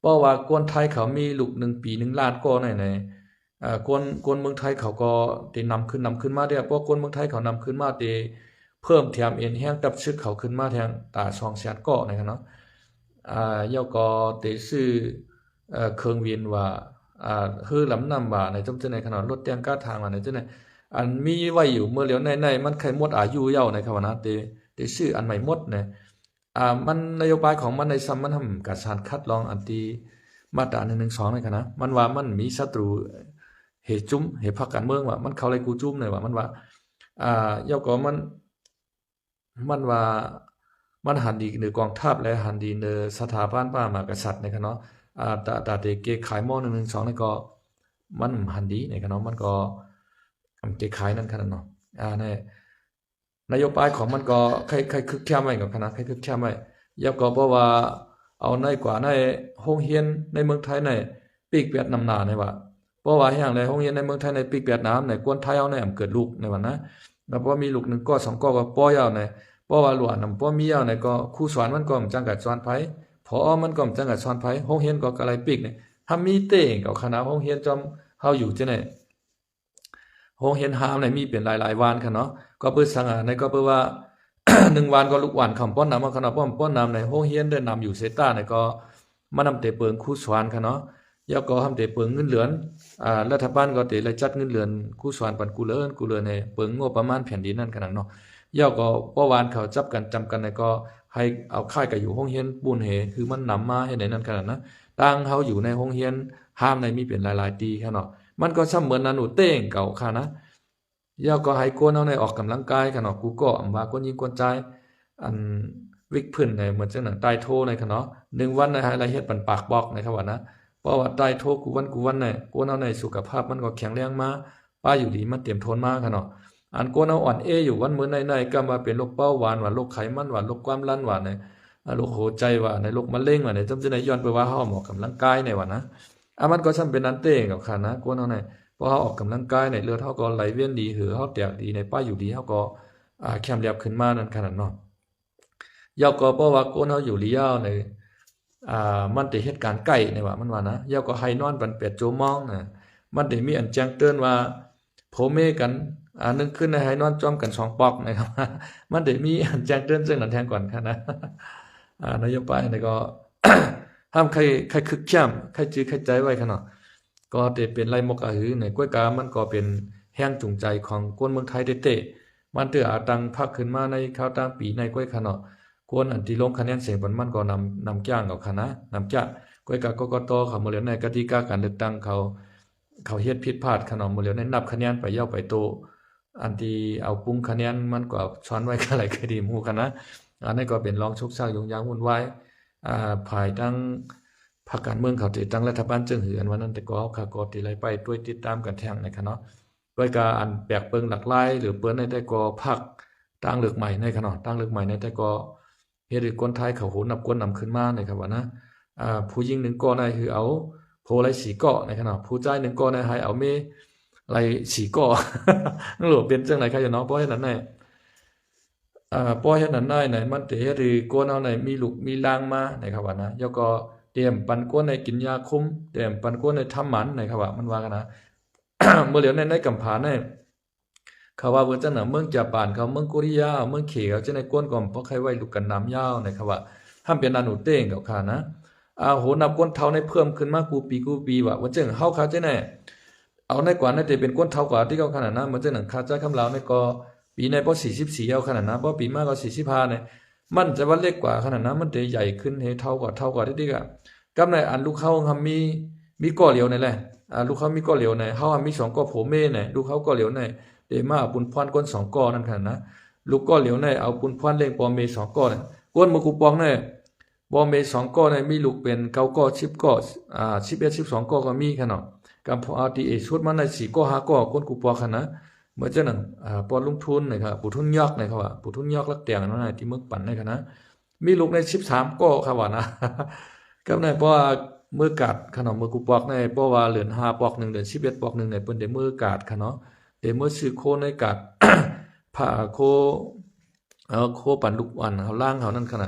ເພາະວ່າຄົນໄທເຂົາມີລູກໜຶ່ງປີໜຶ່ງລ້ານກໍໃນ ໃນ ອາ ຄົນ ຄົນເມືອງໄທເຂົາກໍເຕນຳຂຶ້ນ ນຳຂຶ້ນມາເດ້. ເພາະຄົນເມືອງໄທເຂົານຳຂຶ້ນມາເຕ ເພີ່ມແຖມເອັນແຮງກັບຊຶກເຂົາຂຶ້ນມາແທງຕາສອງແສນເກາະໃນຂະເນາະ. ອາ ແລ້ວກໍເຕຊື້ ເອີ ເຄື່ອງບິນວ່າ ອາ ເຮືອລຳນ້ຳວ່າໃນ ຈຳເປັນໃນຂະເນາະ ລົດແຕ່ງກາທາງວ່າໃນ ຈຳເປັນໃນ ອັນມີໄວ້ຢູ່ເມື່ອຫຼຽວໃນ ໃນມັນໃກ້ໝົດອາຍຸແລ້ວໃນຄະວ່ານະ ເຕ ເຕຊື້ອັນໃໝ່ໝົດໃນ. ອາ ມັນນະໂຍບາຍຂອງມັນໃນ ຊຳມັນທຳການສານຂັດລອງອັນທີ່ມາດຕາໜຶ່ງໜຶ່ງສອງໃນຄະນະ ມັນວ່າມັນມີສັດຕູ ເຫຈຸ້ມ ເຫພັກການເມືອງວ່າ ມັນເຂົ້າໄລ່ກູຈຸ້ມໃນວ່າ ມັນວ່າ ອາ ແລ້ວກໍມັນ ມັນວ່າ ມັນຫັນດີເໜືອກອງທັບ ແລະ ຫັນດີເໜືອສະຖາບັນພະມະຫາກະສັດໃນຄະເນາະ. ອາ ຕາ ຕາເຕເກຂາຍມໍໜຶ່ງໜຶ່ງສອງໃນກໍ ມັນຫັນດີໃນຄະເນາະ ມັນກໍເກຂາຍນັ້ນຄະເນາະ. ອາ ໃນ ນະໂຍບາຍຂອງມັນກໍໄຄ ໄຄຄຶກແຄມໄວ້ກັບຄະນະ ໄຄຄຶກແຄມໄວ້. ແລ້ວກໍເພາະວ່າເອົາໃນກວ່າໃນໂຮງຮຽນໃນເມືອງໄທໃນປີກແປດນຳໜ້າໃນວ່າ ເພາະວ່າຫຍັງໃດ ໂຮງຮຽນໃນເມືອງໄທໃນປີກແປດນຳໃນ ຄົນໄທເຮົາໃນອຳເກີດລູກໃນວ່ານະ. ລະພໍມີລູກໜຶ່ງກໍສອງກໍກໍພໍຍາວນະ ເພາະວ່າຫຼວງນຳພໍມີຍາວນະ ກໍຄູສອນມັນກໍບໍ່ຈັກກະສອນໃຜ ຜອ ມັນກໍບໍ່ຈັກກະສອນໃຜ ໂຮງຮຽນກໍກະໄລ່ປິກນະ ຖ້າມີເຕັງເຂົາຄະນະໂຮງຮຽນຈອມເຮົາຢູ່ຈັ່ງໃດ ໂຮງຮຽນຮາມໃນມີເປັນຫຼາຍໆວານຄະເນາະ ກໍເປີດສັງອາໃນກໍເປີດວ່າ ໜຶ່ງວານກໍລູກວານຄຳປ້ອນນຳເອົາຄະເນາະ ປ້ອນ ປ້ອນນຳໃນໂຮງຮຽນໄດ້ນຳຢູ່ເສຍຕາໃນກໍ ມານຳແຕ່ເປີງຄູສອນຄະເນາະ ແລ້ວກໍຮຳແຕ່ເປີງເງິນເດືອນ ອາ ລັດຖະບານກໍເຕໄດ້ຈັດເງິນເດືອນຄູສອນປັນກູເລີນ ກູເລີນໃຫ້ເປີງງົບປະມານແຜ່ນດິນນັ້ນຂະໜາດເນາະ ແລ້ວກໍພໍວານເຂົາຈັບກັນຈຳກັນໃນກໍໃຫ້ເອົາຄ້າຍກັນຢູ່ໂຮງຮຽນປຸ້ນເຮ ຄືມັນນຳມາເຮັດໃນນັ້ນຂະໜາດນະ ຕ່າງເຮົາຢູ່ໃນໂຮງຮຽນຮາມໃນມີເປັນຫຼາຍໆຕີຄະເນາະ ມັນກໍຊ່ຳເໝືອນອານຸເຕັງເຂົາຄະນະ ແລ້ວກໍໃຫ້ຄົນເຮົາໃນອອກກຳລັງກາຍຄະເນາະ ກູກໍອຳວ່າຄົນຍິງຄົນຊາຍ ອັນວິກພື້ນໃນເໝືອນຈັ່ງໜັງໃຕ້ໂທໃນຄະເນາະ ໜຶ່ງວັນໃນໃຫ້ລະເຮັດປັນປາກບອກໃນຄະວ່ານະ ເພາະວ່າໃຕ້ໂທກູວັນກູວັນໃນ ຄົນເຮົາໃນສຸຂະພາບມັນກໍແຂງແຮງມາ ປາຍຢູ່ດີມັນເຕັມທົນມາຄະເນາະ ອັນຄົນເຮົາອ່ອນເອຢູ່ວັນເໝີໃນໃນ ກຳວ່າເປັນໂລກເບົາຫວານວ່າ ໂລກໄຂມັນຫວານ ໂລກຄວາມດັນຫວານໃນ ໂລກຫົວໃຈຫວານໃນ ໂລກມະເຮັງຫວານໃນ ຈຳຊີ້ໃນຍ້ອນເພາະວ່າເຮົາອອກກຳລັງກາຍໃນຫວານນະ ອາ ມັນກໍຊ່ຳເປັນອັນເຕັງເຂົາຄະນະ ຄົນເຮົາໃນ ພໍເຮົາອອກກຳລັງກາຍໃນ ເລືອດເຮົາກໍໄຫຼວຽນດີ ເຫື່ອເຮົາແຕກດີໃນ ປາຍຢູ່ດີເຮົາກໍ ອາ ແຂງແຮງຂຶ້ນມານັ້ນຂະໜາດເນາະ ແລ້ວກໍເພາະວ່າຄົນເຮົາຢູ່ລະຍະໃນ ອາ ມັນໄດ້ເຮັດການໃກ້ໃນວ່າ ມັນວ່ານະ ແລ້ວກໍໃຫ້ນອນປັນແປດຊົ່ວໂມງນະ ມັນໄດ້ມີອັນແຈ້ງເຕືອນວ່າ ຜົວເມຍກັນ ອາ ໜຶ່ງຄືນໃນໃຫ້ນອນຈອມກັນສອງປອກນະ ມັນໄດ້ມີອັນແຈ້ງເຕືອນເຊິ່ງນັ້ນແທງກ່ອນຄະນະ ອາ ນະໂຍບາຍໃນກໍ ຫ້າມໃຄ ໃຄຄຶກຄຽມ ໃຄຈື່ໃຄໃຈໄວ້ຄະເນາະ ກໍໄດ້ເປັນໄລ່ມົກອາຫືໃນ ກ້ວຍກາມັນກໍເປັນແຮງຈູງໃຈຂອງຄົນເມືອງໄທເຕະໆ ມັນເຕີອາຕັ້ງພັກຂຶ້ນມາໃນຄາວຕ່າງປີໃນ ກ້ວຍຄະເນາະ ຄົນອັນທີ່ລົງຄະແນນສຽງປະມານກໍນຳ ນຳຈ້າງເຂົາຄະນະ ນຳຈ້າງ ກ້ວຍກາ ກກຕ ເຂົາເມື່ອແລ້ວໃນກະຕິກາການເລືອກຕັ້ງເຂົາ ເຂົາເຮັດຜິດພາດຄະເນາະ ເມື່ອແລ້ວໃນນັບຄະແນນໄປ ເອົາໄປໂຕ ອັນທີ່ເອົາປຸງຄະແນນມັນກໍຊ່ອນໄວ້ກະໄລກະດີໝູ່ຄະນະ ອັນນັ້ນກໍເປັນລອງຊຸກຊັກຫຍຸ້ງຍາກວຸ່ນວາຍ ອາ ພາຍທາງພັກການເມືອງເຂົາ ທີ່ທາງລັດຖະບານເຈິງຫື ອັນວ່ານັ້ນ ແຕ່ກໍເຮົາຄະກໍທີ່ໄດ້ໄປຕວຍຕິດຕາມກັນແທ້ງໃນຄະເນາະ ໂດຍການແປກເປີງຫຼາກຫຼາຍ ຫຼື ເປີນໃນແຕ່ກໍພັກທາງເລືອກໃໝ່ໃນຄະເນາະ ທາງເລືອກໃໝ່ໃນແຕ່ກໍ ເຮັດໃຫ້ຄົນໄທເຂົາໂຫນັບກວນນຳຂຶ້ນມາໃນຄະວ່ານະ ອາ ຜູ້ຍິງໜຶ່ງກໍໃນຄືເອົາຜົວໄລ່ສີ່ກໍໃນຄະເນາະ ຜູ້ຊາຍໜຶ່ງກໍໃນໃຫ້ເອົາເມຍໄລ່ສີ່ກໍ ໂລກເປັນຈັ່ງໃດຄະຢູ່ເນາະ ເພາະເຮັດນັ້ນໃນ ອາ ເພາະເຮັດນັ້ນໃນ ໃນມັນຈະເຮັດໃຫ້ຄົນເຮົາໃນມີລູກມີຫຼານມາໃນຄະວ່ານະ ແລ້ວກໍຕຽມປັນຄົນໃນກິນຢາຄຸມ ຕຽມປັນຄົນໃນທຳໝັນໃນຄະວ່າ ມັນວ່າກັນນະ ເມື່ອຫຼຽວໃນ ໃນກຳພາໃນ ເຂົາວ່າເວີຈັ່ງນະ ເມືອງຈາປານເຂົາ ເມືອງໂກເຣຍ ເມືອງເຂເຂົາ ຈັ່ງໃດ ຄົນກໍບໍ່ຄ່ອຍໄວ້ລຸກກັນນຳຍາວໃນ ເຂົາວ່າຫ້າມເປັນອານຸເຕງເຂົາຂະນະ ອາ ໂຫ ນັບຄົນເຖົ້າໃນເພີ່ມຂຶ້ນມາກູປີ ກູປີວ່າ ວ່າຈັ່ງເຮົາຂະຈັ່ງໃດ ເອົາໃນກວ່າໃນແຕ່ເປັນຄົນເຖົ້າກວ່າທີ່ເຂົາຂະນະນະ ເໝືອນຈັ່ງໜັງຂ້າເຈົ້າຄຳລາວໃນກໍ ປີໃນພໍສີ່ສິບສີ່ເອົາຂະນະນະ ພໍປີມາກໍສີ່ສິບຫ້າໃນ ມັນຈະວ່າເລັກກວ່າຂະໜາດນັ້ນ ມັນຈະໃຫຍ່ຂຶ້ນໃຫ້ເທົ່າກວ່າ ເທົ່າກວ່າເດ ກະ ກັບໃນອັນລູກເຮົາຫຳມີ ມີກໍລຽວນີ້ແຫຼະ ອາ ລູກເຮົາມີກໍລຽວນີ້ ເຮົາຫຳມີສອງກໍຜົວເມຍນີ້ ລູກເຮົາກໍລຽວນີ້ ເດມາເອົາປຸນພອນຄົນສອງກໍນັ້ນຂະໜາດນັ້ນ ລູກກໍລຽວນີ້ເອົາປຸນພອນລ້ຽງພໍ່ແມ່ສອງກໍນີ້ ກວນໝົດກູປອງນີ້ ພໍ່ແມ່ສອງກໍນີ້ ມີລູກເປັນເກົ້າກໍ ສິບກໍ ອາ ສິບເອັດ ສິບສອງກໍກໍມີຂະເນາະ ກຳພໍເອົາຕີເອສຸດມາໃນສີ່ກໍ ຫ້າກໍ ກວນກູປອງຂະໜາດ ເໝືອນຈັ່ງນັ້ນ ອາ ພໍ່ລຸງທຶນນີ້ ປູທຸນຍອກນີ້ ເຂົາວ່າປູທຸນຍອກລັກແຕງນັ້ນນະ ທີ່ເມືອງປັນນີ້ຂະນະ ມີລູກໃນສິບສາມກໍ ເຂົາວ່ານະ ກັບໃນ ເພາະວ່າເມືອກາດຂະເນາະ ເມືອກູປອກໃນ ເພາະວ່າເດືອນຫ້າປອກໜຶ່ງ ເດືອນສິບເອັດປອກໜຶ່ງນີ້ ເພິ່ນໄດ້ເມືອກາດຂະເນາະ ໄດ້ເມືອຊື້ໂຄໃນກາດ ພາໂຄ ເອົາໂຄປັນລູກອັນເຮົາລ້າງເຮົານັ້ນຂະນະ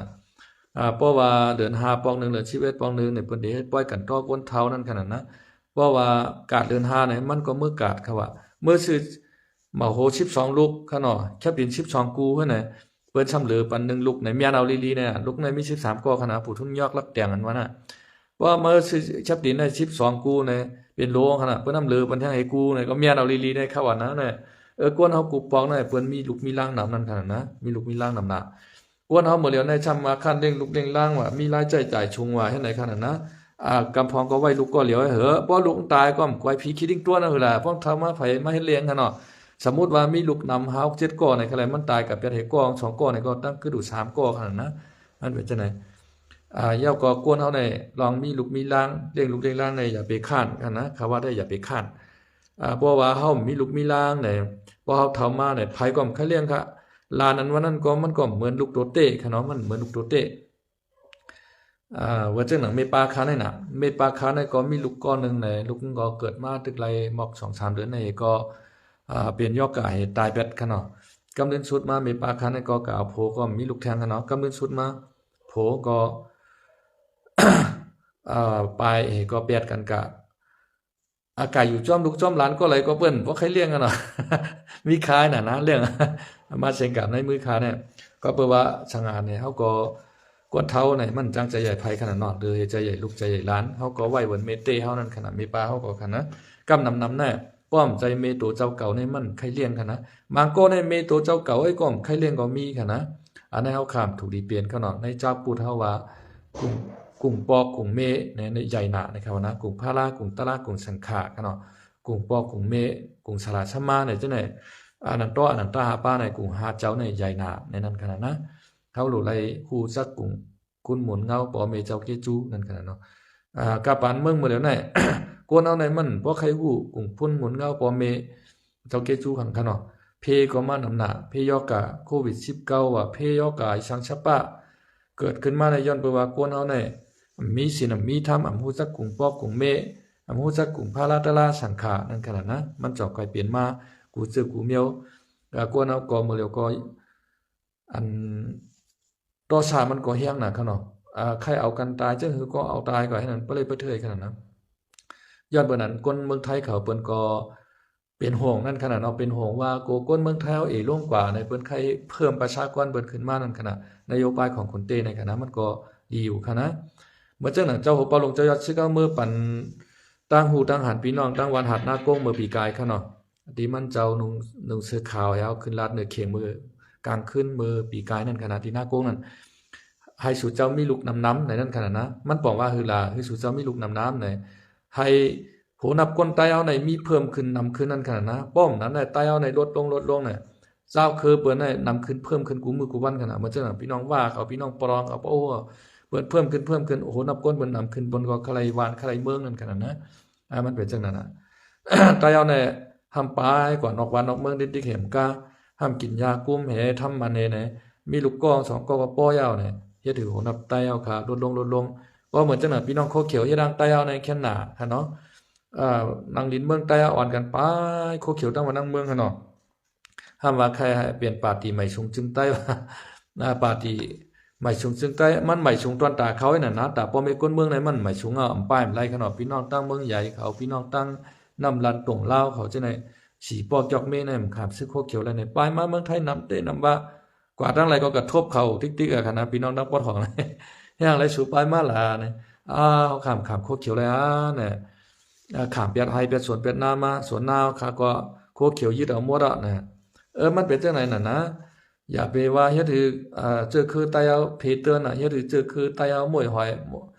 ອາ ເພາະວ່າເດືອນຫ້າປອກໜຶ່ງ ເດືອນສິບເອັດປອກໜຶ່ງນີ້ ເພິ່ນໄດ້ເຮັດປ່ອຍກັນຕໍ່ຄົນເຖົ້ານັ້ນຂະນະນະ ເພາະວ່າກາດເດືອນຫ້ານີ້ ມັນກໍເມືອກາດ ເຂົາວ່າເມືອຊື້ ໝາກໂຫສິບສອງລູກຂະເນາະ ແຄບດິນສິບສອງກູຫັ້ນນະ ເພິ່ນຊ່ຳເຫຼືອປັນໜຶ່ງລູກໃນ ແມ່ນເອົາອີ່ຫຼີນະ ລູກໃນມີສິບສາມກໍຂະນະ ປູທຸນຍອກລັກແຕງຫັ້ນວ່ານະ ເພາະວ່າເມືອຊື້ແຄບດິນໃນສິບສອງກູໃນ ເປັນໂລຂະນະ ເພິ່ນນຳເຫຼືອປັນທາງໃຫ້ກູໃນ ກໍແມ່ນເອົາອີ່ຫຼີໃນ ເຂົາວ່ານະ ເອີ ກວນເຮົາກູປອງໃນ ເພິ່ນມີລູກມີຫຼານນຳນັ້ນຂະນະນະ ມີລູກມີຫຼານນຳນະ ກວນເຮົາເມື່ອຫຼຽວໃນຊ່ຳວ່າຄັນລ້ຽງລູກລ້ຽງຫຼານວ່າ ມີລາຍຈ່າຍຈ່າຍສູງວ່າ ເຮັດໃດຂະໜາດນະ ອາ ກຳພອງກໍໄວ້ລູກກໍລຽວໃຫ້ເຫີ ບໍ່ລູກມັນຕາຍກໍໄວ້ຜີຂີ້ລິງຕົວະນັ້ນຫັ້ນລະ ພວກເຖົ້າມາໃຜມາເຮັດລ້ຽງຂະເນາະ ສະມຸດວ່າມີລູກນຳຫ້າ ຫົກ ເຈັດກໍໃນ ຄັນແລະມັນຕາຍກໍແປດ ໃຫ້ກໍ ສອງກໍໃນ ກໍຕັ້ງຄືດູສາມກໍຂະໜາດນະ ມັນເປັນຈັ່ງໃດ ອາ ແລ້ວກໍກວນເຮົາໃນລອງມີລູກມີຫຼານ ລ້ຽງລູກລ້ຽງຫຼານໃນ ຢ່າໄປຄ້ານຂະນະ ເຂົາວ່າໄດ້ຢ່າໄປຄ້ານ ອາ ເພາະວ່າເຮົາມີລູກມີຫຼານໃນ ເພາະເຮົາເຖົ້າມາໃນ ໃຜກໍບໍ່ຄ່ອຍລ້ຽງຂະ ຫຼານອັນວ່ານັ້ນກໍ ມັນກໍເໝືອນລູກໂຕເຕ້ຂະເນາະ ມັນເໝືອນລູກໂຕເຕ້ ອາ ວ່າຈັ່ງໜັງແມ່ປ້າຂ້າໃນນະ ແມ່ປ້າຂ້າໃນກໍມີລູກກ້ອນໜຶ່ງໃນ ລູກກໍເກີດມາຕຶກໄລ່ໝອກສອງສາມເດືອນໃນ ກໍ ອາ ເປັນຍອກກາໃຫ້ຕາຍແປດຂະເນາະ ກຳລຶນສຸດມາແມ່ປ້າຄັນນັ້ນກໍ ກໍເອົາໂພກໍມີລູກແທ້ງຫັ້ນເນາະ ກຳລຶນສຸດມາໂພກໍ ເອີ ປາຍເອກໍແປດກັນກະ ອາ ກາຍຢູ່ຈ້ອມລູກຈ້ອມຫຼານກໍໄຫຼ ກໍເພິ່ນບໍ່ໃຄ່ລ້ຽງຫັ້ນເນາະ ມີຂາຍນະນະ ເລື່ອງມາເສັງກັບໃນມື້ຂາຍນີ້ ກໍເພາະວ່າສັງຫານນີ້ ເຮົາກໍ ຄົນເຖົ້ານີ້ມັນຈັ່ງໃຈໃຫຍ່ໃຜຂະໜາດເນາະ ຫຼືໃຈໃຫຍ່ລູກໃຈໃຫຍ່ຫຼານ ເຮົາກໍໄຫວ້ເພິ່ນແມ່ເຕັ້ເຮົານັ້ນຂະໜາດ ແມ່ປ້າເຮົາກໍຂະໜາດ ກຳນຳນຳແນ່ ປ້ອມໃຈແມ່ໂຕເຈົ້າເກົ່ານີ້ມັນໃຄ່ລ້ຽງຂະໜາດ ບາງກໍນີ້ແມ່ໂຕເຈົ້າເກົ່າເອີຍ ກໍໄຄ່ລ້ຽງກໍມີຂະໜາດ ອັນນັ້ນເຮົາຂ້າມຖືກດີເປັນຂະໜາດ ໃນເຈົ້າພຸດເຮົາວ່າ ກຸງ ກຸງປອກກຸງເມະ ໃນ ໃນໃຫຍ່ໜ້ານະຄັບນະ ກຸງພາລາ ກຸງຕະລາ ກຸງສັງຂະຂະໜາດ ກຸງປອກກຸງເມະ ກຸງສາລາສະມາໃນຈັ່ງໃດ ອານັນໂຕ ອານັນຕາ ຫ້າປາໃນກຸງຫ້າເຈົ້າໃນໃຫຍ່ໜ້າໃນນັ້ນຂະໜາດນະ ເຮົາຮູ້ໄດ້ຮູ້ຈັກກຸງ ຄຸນມູນເງົາ ປໍແມ່ເຈົ້າເກຈູນັ້ນຂະໜາດເນາະ ອາ ກະປານເມືອງມື້ດຽວນີ້ ຄົນເຮົາໃນມັນບໍ່ໃຄ່ຮູ້ກຸງຄຸນມູນເງົາ ປໍແມ່ເຈົ້າເກຈູຫັ້ນຂະໜາດ ເພກໍມານຳໜ້າ ເພຍອກາ ໂຄວິດສິບເກົ້າ ວ່າເພຍອກາ ອີສັງຊະປະ ເກີດຂຶ້ນມາໃນຍ້ອນເພາະວ່າຄົນເຮົາໃນ ມີສິນ ມີທຳ ອຳຮູ້ຈັກກຸງປອກກຸງເມະ ອຳຮູ້ຈັກກຸງພາລາຕະລາສັງຂະນັ້ນຂະໜາດນະ ມັນຈອກກາຍເປັນມາກູເຈີກູມຽວ ອາ ຄົນເຮົາກໍມື້ດຽວກໍ ອັນ ຕໍ່ຊາມັນກໍແຮງນະຂະເນາະ ອາ ໃຄ່ເອົາກັນຕາຍ ຈັ່ງຄືກໍເອົາຕາຍກໍໃຫ້ນັ້ນ ປະເລີຍປະເທີຍຂະໜາດນັ້ນ ຍ້ອນເບິ່ງນັ້ນ ຄົນເມືອງໄທເຂົາເພິ່ນກໍເປັນຫ່ວງນັ້ນຂະໜາດເນາະ ເປັນຫ່ວງວ່າໂກ ຄົນເມືອງໄທເຮົາເອລົງກວ່າໃນ ເພິ່ນໃຄ່ເພີ່ມປະຊາກອນເພິ່ນຂຶ້ນມານັ້ນຂະໜາດ ນະໂຍບາຍຂອງຄົນເຕໃນຂະໜາດ ມັນກໍດີຢູ່ຂະໜາດ ເໝືອນຈັ່ງນັ້ນ ເຈົ້າຫົວປ່າຫຼວງເຈົ້າຍອດຊຶກເຮົາເມືອໄປ ຕ່າງຫູຕ່າງຫັນ ພີ່ນ້ອງຕ່າງວັດຫາດນາກົງເມື່ອປີກາຍຂະເນາະ ທີ່ມັນເຈົ້ານຸ່ງ ນຸ່ງເສື້ອຂາວໃຫ້ເຮົາຂຶ້ນລາດເນື້ອເຄງມື້ກາງຄືນມື້ປີກາຍນັ້ນຂະນະ ທີ່ນາກົງນັ້ນ ໃຫ້ສູ່ເຈົ້າມີລູກນຳນຳໃນນັ້ນຂະນະນະ ມັນປອງວ່າ ຄືລາ ຄືສູ່ເຈົ້າມີລູກນຳນຳໃນ ໃຫ້ໂຫນັບຄົນໄຕ້ເຮົາໃນມີເພີ່ມຂຶ້ນນຳຄືນນັ້ນຂະນະນະ ປ້ອມນັ້ນໃນໄຕ້ເຮົາໃນລົດລົງ ລົດລົງໃນ ຊາວເຄີເພິ່ນໄດ້ນຳຂຶ້ນເພີ່ມຂຶ້ນກູມື້ກູວັນຂະນະ ເໝືອນຈັ່ງນັ້ນ ພີ່ນ້ອງວ່າເຂົາ ພີ່ນ້ອງປອງເຂົາ ໂອ້ ເພິ່ນເພີ່ມຂຶ້ນ ເພີ່ມຂຶ້ນ ໂອ້ ນັບຄົນເພິ່ນນຳຂຶ້ນ ເພິ່ນກໍຄະໄລບ້ານຄະໄລເມືອງນັ້ນຂະນະນະ ອາ ມັນເປັນຈັ່ງນັ້ນນະ ໄຕ້ເຮົາແນ່ ຫ້າມໄປກວ່ານອກບ້ານນອກເມືອງ ດິກໆ ແຫມກະ ຫ້າມກິນຢາກຸມແຫ ທຳມັນແດ່ແນ່ ມີລູກກອງສອງກອງກໍພໍຍາວແນ່ ເຮັດໃຫ້ໂຫນັບໄຕ້ເຮົາຂາລົດລົງ ລົດລົງ ກໍເໝືອນຈັ່ງນັ້ນ ພີ່ນ້ອງໂຄຂຽວເຮັດທາງໄຕ້ເຮົາໃນແຄມໜ້າຫັ້ນເນາະ ເອີ ນັ່ງດິນເມືອງໄຕ້ເຮົາອ່ອນກັນໄປ ໂຄຂຽວຕັ້ງວ່ານັ່ງເມືອງຫັ້ນເນາະ ຫ້າມວ່າໃຄ່ໃຫ້ເປັນປາຕີໄໝສູງຈຶ່ງໃຕ້ວ່າ ອາ ປາຕີໄໝສູງຈຶ່ງໃຕ້ ມັນໄໝສູງຕອນຕາເຂົານັ້ນນະ ຕາພໍ່ແມ່ຄົນເມືອງໃນມັນໄໝສູງເອົາ ອຳປ້າຍອຳໄລຂະເນາະ ພີ່ນ້ອງຕັ້ງເມືອງໃຫຍ່ເຂົາ ພີ່ນ້ອງຕັ້ງນ້ຳລັນຕົງລາວເຂົາຈັ່ງໃດ ສີປອກຈອກເມໃນມັນຂາມຊຶກໂຄຂຽວແລ້ວໃນ ປາຍມາເມືອງໄທນຳເຕະນຳວ່າ ກວ່າທາງໃດກໍກະທົບເຂົາຕິກໆ ອາ ຂະນະ ພີ່ນ້ອງຕັ້ງປອດຫ້ອງ ແຮງໄລສູປາຍມາຫຼາໃນ ອາ ເຮົາຂ້າມ ຂ້າມໂຄຂຽວແລ້ວນະ ອາ ຂ້າມປຽດໄຮ່ປຽດສວນປຽດນາມາ ສວນນາເຮົາຂ້າກໍໂຄຂຽວຍຶດເອົາໝົດອະນະ ເອີ ມັນເປັນຈັ່ງໃດນັ້ນນະ ຢ່າໄປວ່າເຮັດໃຫ້ ເອີ ເຈີຄືໄຕ້ເຮົາເພເຕີນນະ ເຮັດໃຫ້ເຈີຄືໄຕ້ເຮົາມ້ວຍຫອຍ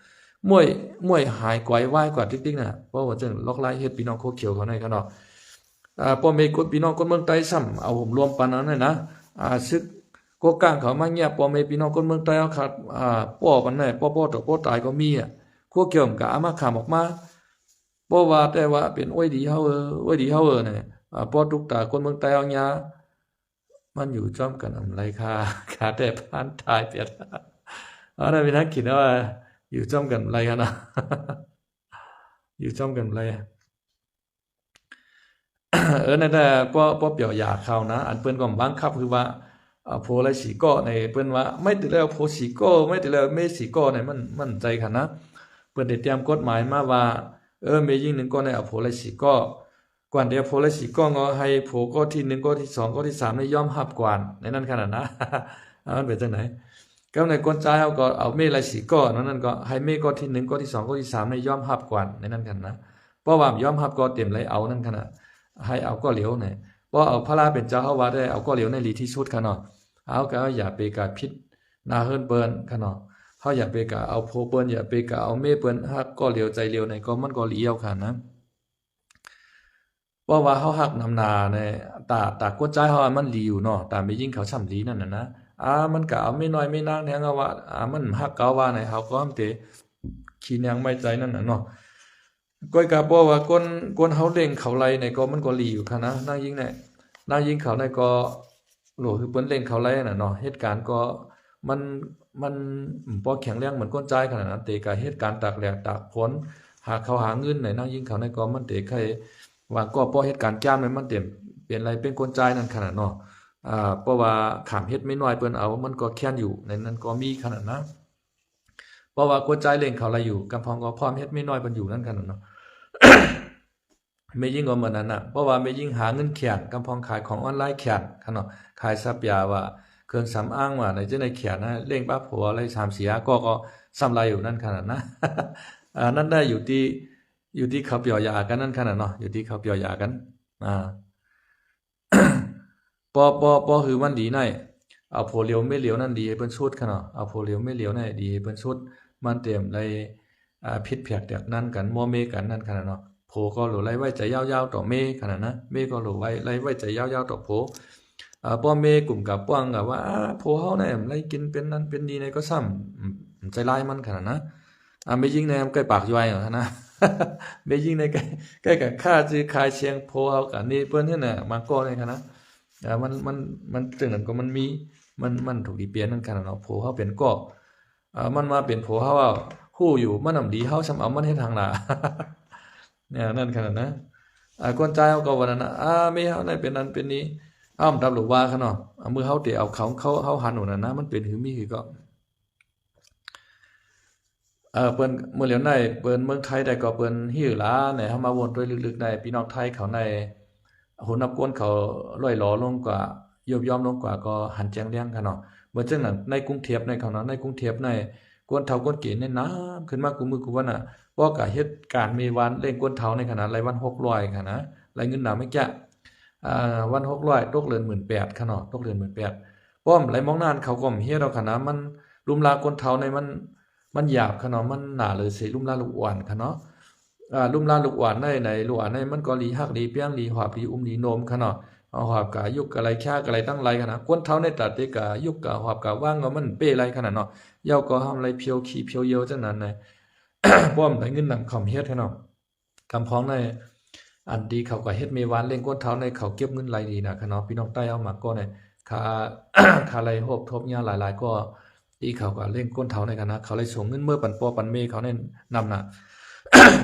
ມ້ວຍ ມ້ວຍຫາຍກວາຍວາຍກວ່າຕິກໆນະ ເວົ້າວ່າຈັ່ງຫຼອກລາຍເຮັດພີ່ນ້ອງໂຄຂຽວເຂົາໃນຂະເນາະ ອາ ພໍ່ແມ່ຄົນ ພີ່ນ້ອງຄົນເມືອງໃຕ້ຊ້ຳເອົາໂຫມລວມປານນັ້ນນະ ອາ ຊຶກກົກກາງເຂົາມາງຽບ ພໍ່ແມ່ພີ່ນ້ອງຄົນເມືອງໃຕ້ເຮົາຂາດ ອາ ປ້ອປານໃດ ປ້ອ ປ້ອຕໍ່ປ້ອຕາຍກໍມີອະ ໂຄຂຽວມັນກະອາມາຂ້າມອອກມາ ບໍ່ວ່າແຕ່ວ່າເປັນໂອ້ຍດີເຮົາເອີ ໂອ້ຍດີເຮົາເອີນະ ອາ ປ້ອຕຸກຕາຄົນເມືອງໃຕ້ເຮົາຍາ ມັນຢູ່ຈ້ອມກັນອຳໄລຄ່າ ຂ້າແຕ່ຜ່ານຕາຍເປັດ ອັນນັ້ນມີນັກກິນວ່າ ຢູ່ຈ້ອມກັນອຳໄລຫັ້ນນະ ຢູ່ຈ້ອມກັນອຳໄລ ເອີ ນັ້ນແຫຼະ ພໍ ພໍປຽວຢາເຂົານະ ອັນເພິ່ນກໍບັງຄັບຄືວ່າ ເອົາໂພໄລສີກໍໃນ ເພິ່ນວ່າ ໄມ້ຕິແລ້ວໂພສີກໍ ໄມ້ຕິແລ້ວເມສີກໍໃນ ມັນ ມັນໃຈຂະນະ ເພິ່ນໄດ້ຕຽມກົດໝາຍມາວ່າ ເອີ ແມ່ຍິງໜຶ່ງກໍໃນເອົາໂພໄລສີກໍ ກວນເດໂພໄລສີກໍ ກໍໃຫ້ໂພກໍທີໜຶ່ງ ກໍທີສອງ ກໍທີສາມ ນີ້ຍອມຮັບກວນໃນນັ້ນຂະນະນະ ມັນເປັນຈັ່ງໃດ ກໍໃນຄົນຊາຍເຮົາກໍເອົາເມໄລສີກໍ ນັ້ນ ນັ້ນກໍໃຫ້ເມກໍທີໜຶ່ງ ກໍທີສອງ ກໍທີສາມ ນີ້ຍອມຮັບກວນໃນນັ້ນຂະນະນະ ເພາະວ່າຍອມຮັບກໍເຕັມໄລເອົານັ້ນຂະນະ ໃຫ້ເອົາກໍຫຼຽວໃນ ເພາະເອົາພະລາເປັນເຈົ້າ ເຮົາວ່າໄດ້ເອົາກໍຫຼຽວໃນດີທີ່ສຸດຂະເນາະ ເຮົາກໍຢ່າໄປກະຜິດໜ້າເຮືອນເພິ່ນຂະເນາະ ເຮົາຢ່າໄປກະເອົາໂພເພິ່ນ ຢ່າໄປກະເອົາເມເພິ່ນ ຮັກກໍຫຼຽວໃຈຫຼຽວໃນ ກໍມັນກໍຫຼຽວຂະນະ ເພາະວ່າເຮົາຮັກນຳໜ້າໃນ ຕາ ຕາກົດໃຈເຮົາມັນດີຢູ່ເນາະ ຕາແມ່ຍິງເຂົາຊ່ຳດີນັ້ນນະນະ ອາ ມັນກະເອົາເມນ້ອຍເມນາງແນງເອົາວ່າ ອາ ມັນຮັກເຂົາວ່າໃນ ເຮົາກໍຫ້າມເຕະຂີ້ແນງໄມ້ໃຈນັ້ນນະເນາະ ກ້ອຍກະເພາະວ່າຄົນ ຄົນເຮົາເລັ່ງເຂົາໄລໃນກໍມັນກໍດີຢູ່ຂະນະ ນາງຍິງໃນ ນາງຍິງເຂົາໃນກໍ ໂລ ຄືເພິ່ນເລັ່ງເຂົາໄລນະເນາະ ເຮັດການກໍມັນ ມັນບໍ່ແຂງແຮງເໝືອນຄົນຊາຍຂະໜາດນັ້ນ ເຕກະເຮັດການຕາກແດດຕາກຝົນ ຫາເຂົ້າຫາເງິນໃນ ນາງຍິງເຂົາໃນກໍມັນເຕໄຄວ່າກໍພໍເຮັດການຈ້າມໃນ ມັນເຕັມເປັນໄລເປັນຄົນຊາຍນັ້ນຂະໜາດເນາະ ເພາະວ່າຂ້າມເຮັດເມຍນ້ອຍເພິ່ນເອົາ ມັນກໍແຄ້ນຢູ່ ໃນນັ້ນກໍມີຂະໜາດນະ. ເພາະວ່າກວດຈ່າຍເລັ່ງເຂົາໄລ່ຢູ່ ກຳພອງກໍພ້ອມເຮັດເມຍນ້ອຍເພິ່ນຢູ່ນັ້ນຂະໜາດເນາະ. ແມ່ຍິງກໍເໝືອນນັ້ນນະ ເພາະວ່າແມ່ຍິງຫາເງິນແຂນ ກຳພອງຂາຍຂອງອອນລາຍແຂນຂະເນາະ ຂາຍສະເປຍວ່າ ເຄື່ອງສຳອາງວ່າ ໃນຈັ່ງໃດແຂນນະ ເລັ່ງປະຜົວໄລ່ສາມສີ່ຫ້າກໍ ກໍສ່ຳໄລ່ຢູ່ນັ້ນຂະໜາດນະ. ອັນນັ້ນໄດ້ຢູ່ທີ່ ຢູ່ທີ່ເຂົາປ່ຽວຢາກັນນັ້ນຂະໜາດເນາະ ຢູ່ທີ່ເຂົາປ່ຽວຢາກັນ ອາ ພໍ ພໍ ພໍຄືມັນດີໃນ ເອົາຜົວຫຼຽວເມຍຫຼຽວນັ້ນດີໃຫ້ເພິ່ນສຸດຂະເນາະ ເອົາຜົວຫຼຽວເມຍຫຼຽວນັ້ນດີໃຫ້ເພິ່ນສຸດ ມັນເຕັມໄດ້ ອາ ຜິດແຜກແຕກນັ້ນກັນ ມົວເມກັນນັ້ນຂະເນາະ. ຜົວກໍຫຼູໄດ້ໄວ້ໃຈຍາວໆຕໍ່ເມຂະນະນະ ເມກໍຫຼູໄວ້ ໄດ້ໄວ້ໃຈຍາວໆຕໍ່ຜົວ. ອາ ພໍ່ເມກຸ້ມກະປ້ອງກະວ່າ ອາ ຜົວເຮົານີ້ໄດ້ກິນເປັນນັ້ນເປັນນີ້ນີ້ກໍຊ້ຳ ອືມ ໃຈຮ້າຍມັນຂະນະນະ. ອາ ແມ່ຍິງນີ້ໃກ້ປາກຢ່ອຍຫັ້ນນະ ແມ່ຍິງນີ້ໃກ້ ໃກ້ກະຂ້າຊື່ຂາຍສຽງຜົວເຮົາກະນີ້ເພິ່ນຫັ້ນນະ ມາກໍນີ້ຂະນະ. ອາ ມັນ ມັນ ມັນຈັ່ງນັ້ນກໍມັນມີ ມັນ ມັນຖືກດີເປັນນັ້ນຂະນະເນາະ ຜົວເຮົາເປັນກໍ ອາ ມັນມາເປັນຜົວເຮົາ ຮູ້ຢູ່ມັນນຳດີ ເຮົາຊ່ຳເອົາມັນເຮັດຫຍັງລະ ແນວນັ້ນຂະໜາດນະ. ອາ ຄົນຊາຍເຮົາກໍວ່ານັ້ນນະ ອາ ເມຍເຮົານີ້ເປັນນັ້ນເປັນນີ້ ເຮົາດຳລົງວ່າຂະເນາະ ອາ ມື້ເຮົາເຕະເອົາເຂົາ ເຂົາ ເຮົາຫັນໂອນນັ້ນນະ ມັນເປັນຫືມີຄືກໍ ເອີ ເພິ່ນ ມື້ຫຼຽວໃນເພິ່ນເມືອງໄທໄດ້ກໍເພິ່ນຫິວຫຼາໃນ ເຮົາມາວົນໂດຍລຶກໆໃນ ພີ່ນ້ອງໄທເຂົາໃນ ຫົວໜ້າກົນເຂົາລ່ອຍຫຼໍລົງກວ່າ ຍອບຍ່ອມລົງກວ່າ ກໍຫັນແຈ້ງແລ້ງຂະເນາະ. ເໝືອນຈັ່ງນັ້ນໃນກຸງເທບໃນຂະເນາະ ໃນກຸງເທບໃນ ຄົນເຖົ້າຄົນແກ່ໃນນຳຂຶ້ນມາຄູ່ມື້ຄູ່ວັນນະ ເພາະກະເຮັດການເມວານເລ້ງຄົນເຖົ້າໃນຂະນະ ໄລ່ວັນຫົກຮ້ອຍຂະນະ ໄລ່ເງິນນຳໃຫ້ແກ່ ອາ ວັນຫົກຮ້ອຍ ຕົກເດືອນໝື່ນແປດຂະເນາະ ຕົກເດືອນໝື່ນແປດ. ປ້ອມໄລ່ມອງນານເຂົາກໍເຮັດເອົາຂະນະ ມັນລຸມລາຄົນເຖົ້າໃນ ມັນ ມັນຫຍາບຂະເນາະ ມັນໜ້າເລີເສລຸມລາລູກອ່ອນຂະເນາະ. ອາ ລຸມລາລູກອ່ອນໃນ ໃນລູກອ່ອນໃນ ມັນກໍລີຮັກລີພຽງ ລີຫອບລີອຸ້ມລີໂນມຂະເນາະ ເອົາຫອບກະຍຸກກະໄລ ຄາກະໄລ ຕັ້ງໄລຂະນະ. ຄົນເຖົ້າໃນຕາເຕກະຍຸກກະຫອບກະວາງ ກໍມັນເປ້ໄລຂະນະເນາະ ເຍົາກໍຫ້າມໄລ ພຽວຂີ້ພຽວເຍົວຈັ່ງນັ້ນນະ ປ້ອມໄດ້ເງິນນຳເຂົາເຮັດຂະເນາະ. ກຳພອງໃນ ອັນທີ່ເຂົາກໍເຮັດເມວານເລ້ງຄົນເຖົ້າໃນ ເຂົາເກັບເງິນໄລ່ດີນະຂະເນາະ ພີ່ນ້ອງໄຕ້ເຮົາມາກໍໃນ ຄ່າ ຄ່າໄລ່ໂຮບທົບຍາຫຼາຍໆ ກໍທີ່ເຂົາກໍເລ້ງຄົນເຖົ້າໃນຂະນະ ເຂົາໄລ່ສົ່ງເງິນເມືອປັນພໍ່ປັນແມ່ເຂົາໃນນຳນະ.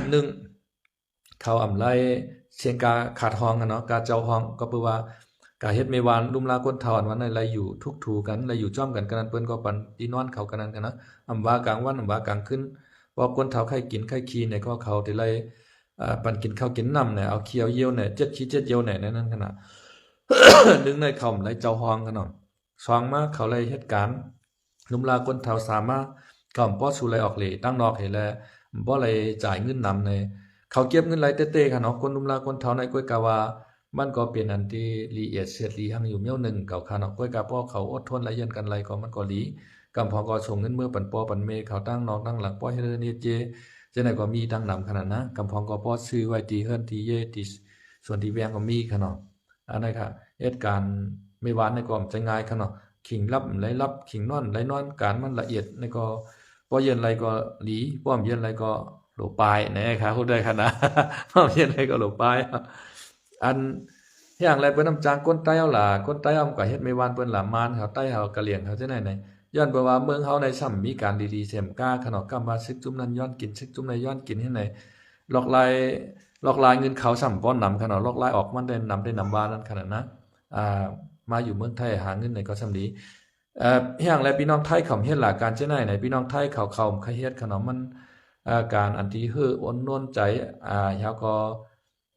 ໜຶ່ງ ເຂົາອຳໄລ່ເສຍຄ່າຂາດຫ້ອງນະເນາະ ຄ່າເຊົ່າຫ້ອງ ກໍເພື່ອວ່າກາເຮັດເມວານລຸມລາຄົນເຖົ້າ ອັນວ່າໃນໄລ່ຢູ່ທຸກຖູກັນ ໄລ່ຢູ່ຈ້ອມກັນ ກະນັ້ນເພິ່ນກໍປັນທີ່ນອນເຂົາກະນັ້ນກະນະ ອຳວ່າກາງວັນ ອຳວ່າກາງຄືນ ເພາະຄົນເຖົ້າໄຂ້ກິນໄຂ້ຂີ້ໃນ ກໍເຂົາໄດ້ໄລ່ ອາ ປັນກິນເຂົ້າກິນນ້ຳແດ່ ເອົາຂີ້ເອົາຍ່ຽວແດ່ ເຈັດຂີ້ເຈັດຍ່ຽວແດ່ ໃນນັ້ນຂະນະ. ໜຶ່ງໃນເຂົາໄລ່ເຊົ່າຫ້ອງຂະເນາະ ສອງມາເຂົາໄລ່ເຮັດການ ລຸມລາຄົນເຖົ້າ ສາມມາເຂົາບໍ່ສູ້ໄລ່ອອກເລດາງນອກເຫັນແລະ ບໍ່ໄລ່ຈ່າຍເງິນນຳໃນ ເຂົາເກັບເງິນໄລ່ເຕ້ໆຂະເນາະ ຄົນລຸມລາຄົນເຖົ້າໃນ ກ້ອຍກະວ່າມັນກໍເປັນອັນທີ່ລີເອດເສດລີຮັ່ງຢູ່ແນວໜຶ່ງເຂົາຂະເນາະ ກ້ອຍກະພໍເຂົາອົດທົນໄລ່ຢ້ຽນກັນໄລ່ກໍມັນກໍດີ ກຳພອງກໍສົ່ງເງິນເມືອປັນພໍ່ປັນແມ່ເຂົາ ຕາງນອກຕາງຫຼັງ ພໍເຮັດເຮືອນເຮັດເຈ ຈັ່ງໃດກໍມີຕາງນຳຂະນະນະ ກຳພອງກໍພໍຊື້ໄວ້ທີ່ເຮືອນທີ່ເຢ ທີ່ສວນທີ່ແວງກໍມີຂະເນາະ. ອັນນັ້ນກະເຮັດການເມວານໃນກໍບໍ່ໃຈງ່າຍຂະເນາະ ຂີງຫຼັບໄລ່ຫຼັບ ຂີງນອນໄລ່ນອນ ການມັນລະອຽດໃນກໍ ພໍຢ້ຽນໄລ່ກໍດີ ປ້ອມຢ້ຽນໄລ່ກໍໂຫຼປາຍ ແນ່ຂະ ຮູ້ໄດ້ຂະນະ ປ້ອມຢ້ຽນໄລ່ກໍໂຫຼປາຍ. ອັນ ຫຍັງແລ ເພິ່ນນຳຈ້າງຄົນໃຕ້ເຮົາລະ ຄົນໃຕ້ເຮົາມັນກໍເຮັດເມວານເພິ່ນລະ ມານເຮົາ ໃຕ້ເຮົາ ກະຫຼຽງເຮົາຈັ່ງໃດໃນ ຍ້ອນເພາະວ່າເມືອງເຮົາໃນຊ່ຳມີການດີໆ ເສມກ້າຂະເນາະ ກຳວ່າຊຶກຈຸ້ມນັ້ນຍ້ອນກິນ ຊຶກຈຸ້ມໃນຍ້ອນກິນເຮັດໃນ ຫຼອກລາຍ ຫຼອກລາຍເງິນເຂົາຊ່ຳບໍ່ນຳຂະເນາະ ຫຼອກລາຍອອກມັນໄດ້ນຳ ໄດ້ນຳວ່ານັ້ນຂະນະນະ. ອາ ມາຢູ່ເມືອງໄທຫາເງິນໃນກໍຊ່ຳດີ ເອີ ຫຍັງແລ ພີ່ນ້ອງໄທເຂົາເຮັດລະ ການເຈັດໄນໃນ ພີ່ນ້ອງໄທເຂົາ ເຂົາເຄີຍເຮັດຂະເນາະ ມັນ ອາ ການອັນທີ່ເຮີ້ອົນໂນນໃຈ ອາ ເຮົາກໍ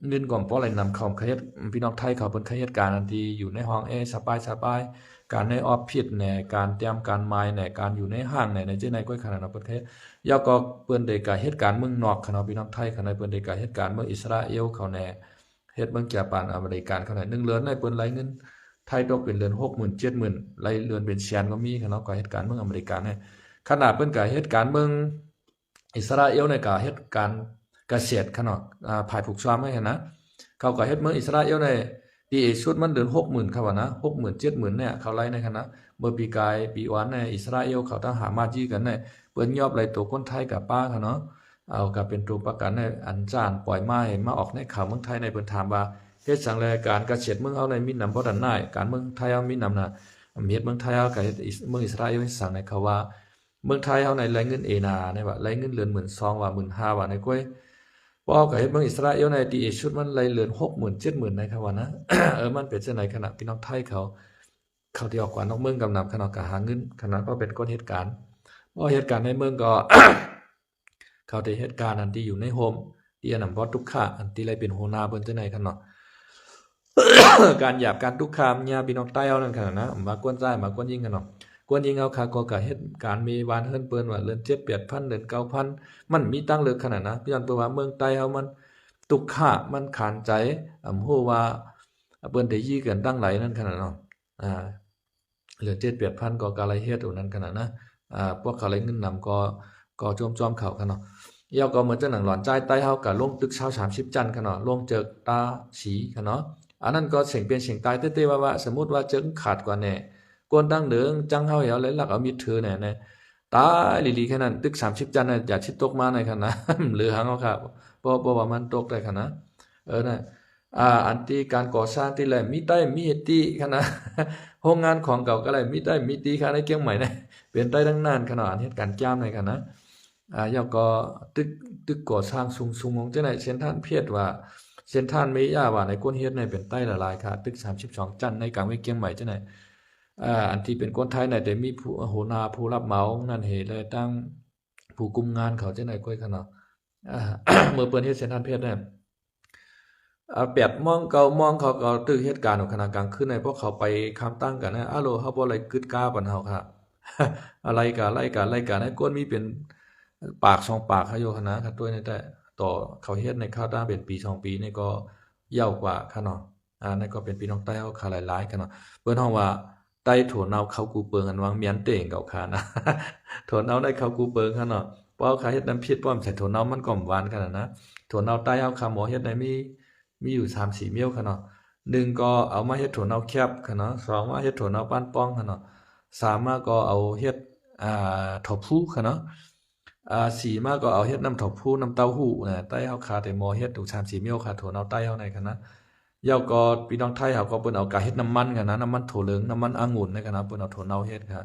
ເງິນກໍບໍ່ໄດ້ນຳເຂົາເຄີຍເຮັດ ພີ່ນ້ອງໄທເຂົາເພິ່ນເຄີຍເຮັດການອັນທີ່ຢູ່ໃນຫ້ອງແອສະບາຍໆ ການໃນອອບຟິດແດ່ ການຕຽມການໝາຍແດ່ ການຢູ່ໃນຫ້າງແດ່ ໃນເຈ້ໃນກ້ອຍຂະໜາດເນາະ ເພິ່ນເຄີຍ ແລ້ວກໍເພິ່ນໄດ້ກະເຮັດການເມືອງນອກຂະເນາະ ພີ່ນ້ອງໄທຂະເນາະ ເພິ່ນໄດ້ກະເຮັດການເມືອງອິດສະຣາເອວເຂົາແດ່ ເຮັດເມືອງຈາປານ ອາເມລິກັນເຂົາແດ່ ໜຶ່ງເດືອນໃນເພິ່ນໄລ່ເງິນໄທຕົກເປັນເດືອນຫົກໝື່ນ ເຈັດໝື່ນ ໄລ່ເດືອນເປັນແສນກໍມີຂະເນາະ ກໍເຮັດການເມືອງອາເມລິກັນແດ່ ຂະໜາດເພິ່ນກະເຮັດການເມືອງ ອິດສະຣາເອວນີ້ກະເຮັດການກະເສດຂະເນາະ ອາ ຝ່າຍຜູກຊວາມໃຫ້ຫັ້ນນະ ເຂົາກະເຮັດເມືອງອິດສະຣາເອວນີ້ ດີທີ່ສຸດມັນເດືອນຫົກໝື່ນ ເຂົາວ່ານະ ຫົກໝື່ນ ເຈັດໝື່ນນີ້ ເຂົາໄລ່ໃນຂະນະ ເມື່ອປີກາຍປີກ່ອນນີ້ ອິດສະຣາເອວເຂົາຕັ້ງຫາມາດຢື້ກັນນີ້ ເພິ່ນຍອມໄລ່ໂຕຄົນໄທກະປ້າຂະເນາະ ເອົາກະເປັນໂຕປະກັນໃຫ້ ອັນຈ້ານປ່ອຍມາໃຫ້ມາອອກໃນຂ່າວເມືອງໄທນີ້ ເພິ່ນຖາມວ່າ ເຮັດຫຍັງແລ ການກະເສດເມືອງເຮົານີ້ມີນຳບໍ່ທັນນາຍ ການເມືອງໄທເຮົາມີນຳນະ ເຮັດເມືອງໄທເຮົາກະເຮັດເມືອງອິດສະຣາເອວເຮັດຫຍັງໃນ ເຂົາວ່າ ເມືອງໄທເຮົາໃນໄລ່ເງິນເອນາ ໃນວ່າໄລ່ເງິນເດືອນໝື່ນສອງວ່າ ໝື່ນຫ້າວ່າ ໃນກ້ວຍ ພວກເຮົາກະເຮັດເມືອງອິດສະຣາເອວໃນ ດີທີ່ສຸດມັນໄລ່ເດືອນຫົກໝື່ນ ເຈັດໝື່ນ ໃນຄະວ່ານະ ເອີ ມັນເປັນຈັ່ງໃດຂະນະ ພີ່ນ້ອງໄທເຂົາ ເຂົາທີ່ອອກການນອກເມືອງກຳນຳຂະເນາະ ກະຫາເງິນຂະເນາະ ເພາະເປັນຄົນເຮັດການ ບໍ່ເຮັດການໃນເມືອງກໍ ເຂົາໄດ້ເຮັດການອັນທີ່ຢູ່ໃນໂຮມ ທີ່ອັນນຳບໍ່ທຸກຂະ ອັນທີ່ໄດ້ເປັນຫົວໜ້າເພິ່ນຈັ່ງໃດຂະເນາະ ການຢາບການທຸກຂະ ຍາມພີ່ນ້ອງໃຕ້ເຮົານັ້ນຂະເນາະ ບໍ່ວ່າຄົນຊາຍ ບໍ່ວ່າຄົນຍິງຂະເນາະ ຄົນຍິງເຮົາຂະກໍກະເຮັດການມີບ້ານເຮືອນເພິ່ນວ່າເດືອນເຈັດແປດພັນ ເດືອນເກົ້າພັນ ມັນມີຕັ້ງເລີກຂະເນາະ ຍ້ອນເພາະວ່າເມືອງໃຕ້ເຮົາມັນ ທຸກຂະ ມັນຂານໃຈ ອຳ ຮູ້ວ່າເພິ່ນໄດ້ຢີກັນຕັ້ງຫຼາຍນັ້ນຂະນະເນາະ ອາ ເຫຼືອເຈັດແປດພັນກໍກະໄດ້ເຮັດໂອນັ້ນຂະນະນະ ອາ ພວກເຂົາໄດ້ເງິນນຳກໍ ກໍຈອມໆເຂົາຂະເນາະ ແລ້ວກໍເໝືອນຈັ່ງໜັງຫຼອນຊາຍໃຕ້ເຮົາກະລົງຕຶກຊາວສາມສິບຊັ້ນຂະເນາະ ລົງເຈິກຕາສີຂະເນາະ ອັນນັ້ນກໍເສັງເປັນເສັງຕາຍແທ້ໆວ່າ ວ່າ ສົມມຸດວ່າເຈິກຂາດກວ່າແນ່ ຄົນທາງເໜືອຈັ່ງເຮົາເຫັນແລ້ວລັກເອົາມີດຖືແນ່ ຕາຍອີ່ຫຼີຂະນັ້ນ ຕຶກສາມສິບຊັ້ນນະ ຢາດຊິຕົກມາໃນຂະນະ ເຫຼືອຫາງເຮົາຂະ ເພາະ ເພາະວ່າມັນຕົກໄດ້ຂະນະ ເອີ ນະ ອາ ອັນທີ່ການກໍ່ສ້າງທີ່ແລະ ມີໄຕ້ມີເຮັດຕິຂະນະ ໂຮງງານຂອງເກົ່າກະໄດ້ ມີໄຕ້ມີຕິຂະນະ ໃນກຽງໃໝ່ນະ ເປັນໄຕ້ທັງນັ້ນຂະນະ ອັນເຮັດການຈ້າມໃນຂະນະ ອາ ແລ້ວກໍຕຶກ ຕຶກກໍ່ສ້າງສູງໆ ຈັ່ງໃດ ເຊັນທຣານເພດວ່າ ເຊັນທຣານເມຢາວ່າ ໃນຄົນເຮັດໃນເປັນໄຕ້ຫຼາຍໆຂະ ຕຶກສາມສິບສອງຊັ້ນໃນກາງເວງກຽງໃໝ່ຈັ່ງໃດ ອາ ອັນທີ່ເປັນຄົນໄທນະ ແຕ່ມີຜູ້ ຫົວໜ້າຜູ້ຮັບເໝົານັ້ນເຫ ແລະ ຕັ້ງຜູ້ກຸມງານເຂົາຈັ່ງໃດກ້ອຍຂະເນາະ ອາ ເມື່ອເພິ່ນເຮັດເຊັນທຣານເພດນັ້ນ ອາ ແປດໂມງເກົ້າໂມງເຂົາກໍເລີກເຮັດການຂະນະ ກາງຄືນໃນພວກເຂົາໄປຄາມຕັ້ງກັນນະ ອາໂລ ເຮົາບໍ່ໄດ້ກຶດກາປານເຮົາຂະ ອາ ໄລ່ກາ ໄລ່ກາ ໄລ່ກາ ໃນຄົນມີເປັນປາກສອງປາກເຂົາຢູ່ຂະນະ ຄັນຕົວະນີ້ແຕ່ ຕໍ່ເຂົາເຮັດໃນຄາວຕັ້ງເປັນປີສອງປີນີ້ກໍຍາວກວ່າຂະເນາະ ອາ ນັ້ນກໍເປັນພີ່ນ້ອງໃຕ້ເຮົາຂະຫຼາຍໆຂະເນາະ ເພິ່ນຮ້ອງວ່າ ໄຕ້ຖົວເນົາເຂົ້າກູເປິງ ອັນວ່າມຽນເຕັງເຂົາຂະນະ ຖົວເນົາໄດ້ເຂົ້າກູເປິງຂະເນາະ ເພາະເຮົາຂະເຮັດນ້ຳພິດ ປ້ອມໃສ່ຖົວເນົາມັນກໍບໍ່ຫວານຂະນະນະ ຖົວເນົາໃຕ້ເຮົາຂະໝໍເຮັດໃນມີ ມີຢູ່ສາມສີ່ແນວຂະເນາະ ໜຶ່ງກໍເອົາມາເຮັດຖົວເນົາແຄບຂະເນາະ ສອງມາເຮັດຖົວເນົາປານປ່ອງຂະເນາະ ສາມມາກໍເອົາເຮັດ ອ່າ ຖົວພູຂະເນາະ ອ່າ ສີ່ມາກໍເອົາເຮັດນ້ຳຖົວພູ ນ້ຳເຕົ້າຫູ້ນະ ໃຕ້ເຮົາຂະແຕ່ໝໍເຮັດຢູ່ສາມສີ່ແນວຂະ ຖົວເນົາໃຕ້ເຮົາໃນຂະນະ ແລ້ວກໍພີ່ນ້ອງໄທເຮົາກໍເພິ່ນເອົາກາເຮັດນ້ຳມັນຂະນະ ນ້ຳມັນຖົວເຫຼີງ ນ້ຳມັນອະງຸ່ນໃນຂະນະ ເພິ່ນເອົາຖົວເນົາເຮັດຂະ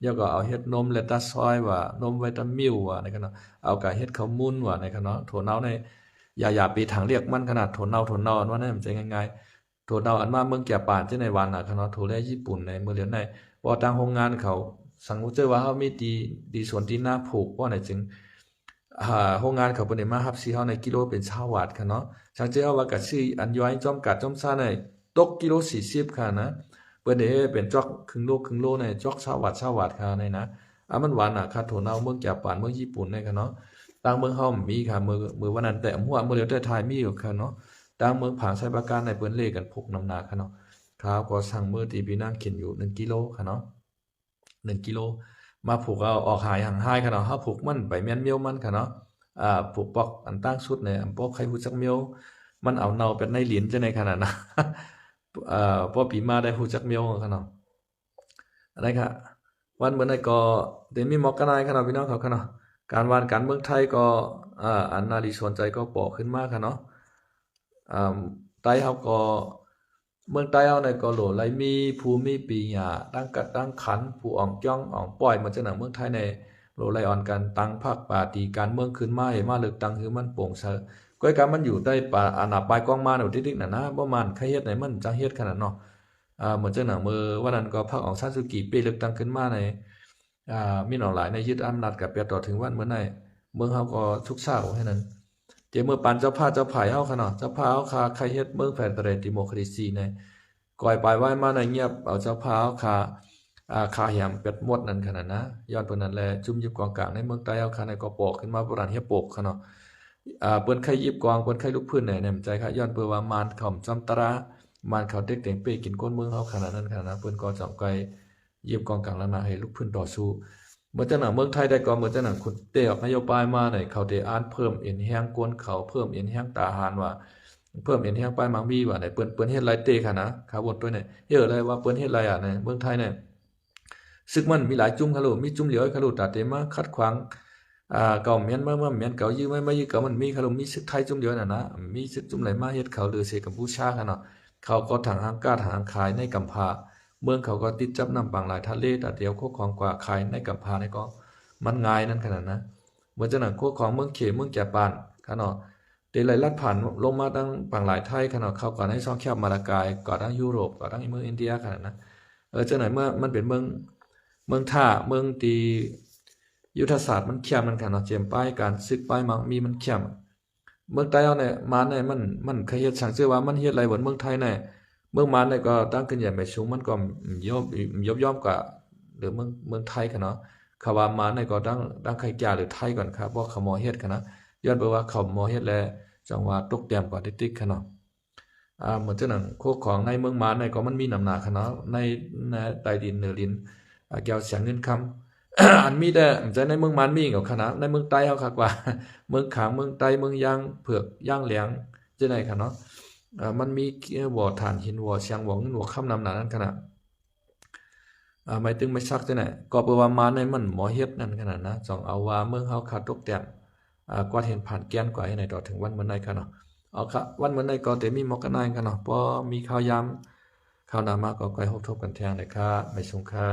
ແລ້ວກໍເອົາເຮັດນົມແລກຕາຊອຍວ່າ ນົມໄວຕາມິວວ່າໃນຂະນະ ເອົາກາເຮັດເຂົ້າມູນວ່າໃນຂະນະ ຖົວເນົາໃນ ຢ່າ ຢ່າໄປທາງລຽກມັນຂະນາດຖົວເນົາ ຖົວເນົາ ອັນວ່ານັ້ນມັນຈະງ່າຍໆ ຖົວເນົາອັນມາເມືອງຈາປານຈັ່ງໃນຫວານນະຂະເນາະ ຖົວແລຍີ່ປຸ່ນໃນເມືອງເຫຼືອໃນ ເພາະທາງໂຮງງານເຂົາ ສັງເກດວ່າເຮົາມີທີ່ ທີ່ສວນທີ່ນາຜູກ ເພາະນັ້ນຈຶ່ງ ອ່າ ໂຮງງານເຂົາເພິ່ນໄດ້ມາຮັບຊື້ເຮົາໃນກິໂລເປັນຊາວບາດຂະເນາະ ສັງເກດວ່າກະຊື້ອັນຢອຍຈອມກາດຈອມຊາໃນຕົກກິໂລສີ່ສິບຂະນະ ເພິ່ນໄດ້ເຮັດເປັນຈອກຄຶ່ງໂລ ຄຶ່ງໂລໃນຈອກຊາວບາດ ຊາວບາດຂະນະໃນນະ ອາ ມັນຫວານນະຂະ ຖົວເນົາເມືອງຈາປານ ເມືອງຍີ່ປຸ່ນໃນຂະເນາະ ຕ່າງເມືອງເຮົາມີຂະ ມື້ ມື້ວັນນັ້ນແຕ່ ຫົວມື້ດຽວແຕ່ຖ່າຍມີຢູ່ຂະເນາະ ຕ່າງເມືອງຜາງໄຊປາການໃນເພິ່ນເລກັນຜູກນຳນາຂະເນາະ ຂ້າວກໍສັ່ງມື້ທີ່ພີ່ນາງກິນຢູ່ໜຶ່ງກິໂລຂະເນາະ ໜຶ່ງກິໂລ ມາຜູກເອົາອອກຫາຍຫາງຫາຍຂະເນາະ ເຮົາຜູກມັນໄປແມ່ນແນວມັນຂະເນາະ ອາ ຜູກປອກອັນຕ່າງສຸດໃນ ອາ ບໍ່ໃຄ່ຮູ້ຈັກແນວ ມັນເອົາເນົ່າແປດໃນດິນຈັ່ງໃດຂະນະນະ ອາ ພໍປີມາໄດ້ຮູ້ຈັກແນວຂະເນາະ ອັນໃດຂະ ວັນມື້ໃດກໍໄດ້ມີໝອກກະນາຍຂະເນາະ ພີ່ນ້ອງເຂົາຂະເນາະ ການຫວ່ານການເມືອງໄທກໍ ອາ ອັນໜ້າດີສົນໃຈກໍປໍຂຶ້ນມາຂະເນາະ ອາ ໄຕເຮົາກໍ ເມືອງໃຕ້ເຮົານີ້ກໍໂຫຼໄລມີພູມີປີຫຍ້າ ຕັ້ງກະຕັ້ງຂັນ ຜູ້ອອງຈ້ອງອອງປ້ອຍ ເໝືອນຈັ່ງໜັງເມືອງໄທໃນໂຫຼໄລອ່ອນກັນ ຕັ້ງພັກປາຕີການເມືອງຂຶ້ນມາ ໃຫ້ມາເລືອກຕັ້ງ ຄືມັນໂປ່ງໃສ ກ້ອຍກາມັນຢູ່ໃຕ້ປາ ອານາປາຍກອງມານເອົາຕິກໆນັ້ນນະ ບໍ່ມານໃຄເຮັດໃຫ້ມັນຈັ່ງເຮັດຂະໜາດເນາະ ເໝືອນຈັ່ງໜັງເມື່ອວານນັ້ນກໍພັກອອງຊານຊູກີເປ້ເລືອກຕັ້ງຂຶ້ນມາໃນ ອາ ມິນອອງຫຼາຍໃນຍຶດອຳນາດ ກະແປດຕໍ່ເຖິງວັນເມື່ອໃດ ເມືອງເຮົາກໍທຸກຊາວແຄ່ນັ້ນ ເຈເມື່ອປານເຈົ້າພາເຈົ້າພາຍເຮົາຂະເນາະ ເຈົ້າພາເຮົາຄາໃຄເຮັດເມືອງແຟເດເຣດດີໂມຄຣາຊີໃນ ກ່ອຍປາຍວາຍມາໃນງຽບເອົາເຈົ້າພາເຮົາຄາ ອາ ຄາແຮມເປັດໝົດນັ້ນຂະນະນະ ຍ້ອນເພິ່ນນັ້ນແຫຼະ ຈຸ້ມຍຶບກອງກາງໃນເມືອງໃຕ້ເຮົາຄາໃນກໍປໍຂຶ້ນມາໂບລານເຮຍປົກຂະເນາະ ອາ ເພິ່ນໃຄຢິບກອງ ເພິ່ນໃຄລຸກພື້ນໃນ ໃນໃຈຄະ ຍ້ອນເພິ່ນວ່າມານເຂົາຈອມຕະລາ ມານເຂົາເຕັກເຕັງເປ້ກິນຄົນເມືອງເຮົາຂະໜາດນັ້ນຂະນະນະ ເພິ່ນກໍຈອງໄກ ຢ້ຽມກອງກາງລະນະໃຫ້ລຸກຟື້ນຕໍ່ສູ້ ເໝືອນຈັ່ງໜັງເມືອງໄທໄດ້ກໍເໝືອນຈັ່ງໜັງຄຸນເຕອອກນະໂຍບາຍມາໃນ ເຂົາເຕອ່ານເພີ່ມເອັນແຮງກົນເຂົາ ເພີ່ມເອັນແຮງທະຫານວ່າ ເພີ່ມເອັນແຮງປ້າຍໝາກມີວ່າໃນ ເພິ່ນ ເພິ່ນເຮັດຫຼາຍເຕຂະນະ ຂາວວົນຕົວນີ້ ເຮັດຫຼາຍວ່າເພິ່ນເຮັດຫຼາຍອາໃນເມືອງໄທນີ້ ສຶກມັນມີຫຼາຍຈຸ້ມຄະລູ ມີຈຸ້ມຫຼຽວຄະລູ ຕາເຕມາຂັດຂວາງ ອາ ເຂົາແມ່ນມາ ມາແມ່ນເຂົາ ຢື້ມາ ມາຢື້ເຂົາ ມັນມີຄະລູ ມີສຶກໄທຈຸ້ມດຽວນັ້ນນະ ມີສຶກຈຸ້ມໃດມາເຮັດເຂົາ ຫຼືເສກຳປູຊາຂະເນາະ ເຂົາກໍຖັງຫາງກາດຫາງຂາຍໃນກຳພາ ເມືອງເຂົາກໍຕິດກັບນ້ຳປາງຫຼາຍທະເລ ຕາດຽວຄົກຂອງກວ່າຂາຍໃນກຳພາໃນກໍມັນງ່າຍນັ້ນຂະໜາດນະ ເໝືອນຈັ່ງນັ້ນຄົກຂອງເມືອງເຂ ເມືອງຈາປານຂະເນາະ ເດໄລລັດຜ່ານລົງມາທາງປາງຫຼາຍໄທຂະເນາະ ເຂົາກໍໃນຊ່ອງແຄບມາລາກາຍ ກໍທາງຢູໂຣບ ກໍທາງເມືອງອິນເດຍຂະໜາດນະ ເອີ ຈັ່ງໃດເມື່ອມັນເປັນເມືອງ ເມືອງທ່າ ເມືອງທີ່ຍຸດທະສາດມັນແຄບນັ້ນຂະເນາະ ເຈມປາຍການສຶກປາຍມັກມີມັນແຄບ. ເມືອງໃຕ້ເຮົານີ້ ມານນີ້ມັນ ມັນເຄີຍເຮັດ ສັງເກດວ່າມັນເຮັດຫຼາຍບ່ອນເມືອງໄທນີ້ ເມືອງມານນີ້ກໍຕັ້ງຂຶ້ນໃຫຍ່ໄໝສູງ ມັນກໍບໍ່ຍອມ ບໍ່ຍອມກວ່າ ຫຼື ເມືອງ ເມືອງໄທຂະເນາະ. ຄຳວ່າມານນີ້ກໍຕັ້ງ ຕັ້ງໄຄຈາ ຫຼື ໄທກ່ອນຂະ ເພາະເຂົາບໍ່ເຮັດຂະເນາະ ຍ້ອນເພາະວ່າເຂົາບໍ່ເຮັດແລ້ວ ຈັ່ງວ່າຕົກແຕ້ມກວ່າຕິກໆຂະເນາະ. ອ່າ ເໝືອນຈັ່ງນັ້ນ ໂຄຂອງໃນເມືອງມານໃນກໍມັນມີນຳໜາຂະເນາະ ໃນ ໃນໃຕ້ດິນເໜືອດິນ ອ່າ ແກ້ວແສງເງິນຄຳ ອັນມີແຕ່ ໃນເມືອງມານມີກໍຂະເນາະ ໃນເມືອງໃຕ້ເຮົາຄັກກວ່າ ເມືອງຂາງ ເມືອງໄຕ ເມືອງຢາງເຜືອກ ຢາງແຫຼງ ຈັ່ງໃດຂະເນາະ. ອ່າ ມັນມີ ເອີ ບໍ່ຖ່ານຫີນ ບໍ່ແສງ ບໍ່ເງິນ ບໍ່ຄຳ ນຳໜານັ້ນຂະເນາະ. ອ່າ ໄມ້ຕຶງໄມ້ສັກຈັ່ງໃດ ກໍເພາະວ່າມານໃນມັນບໍ່ເຮັດນັ້ນຂະເນາະ ຈອງເອົາວ່າເມືອງເຮົາຂາດຕົກແຕ້ມ ອ່າ ກວາດຫີນຜ່ານແກ່ນກວ່າໃຫ້ໃນຕໍ່ເຖິງວັນມື້ໃນຂະເນາະ. ເອົາຂະ ວັນມື້ໃນກໍແຕ່ມີໝົດກະໜ້ອຍຂະເນາະ ພໍມີຂ່າວຢາມ ຄາວໜ້າມາກໍຄ່ອຍພົບກັນແທງເດີຂະ ໄໝສູງຂະ.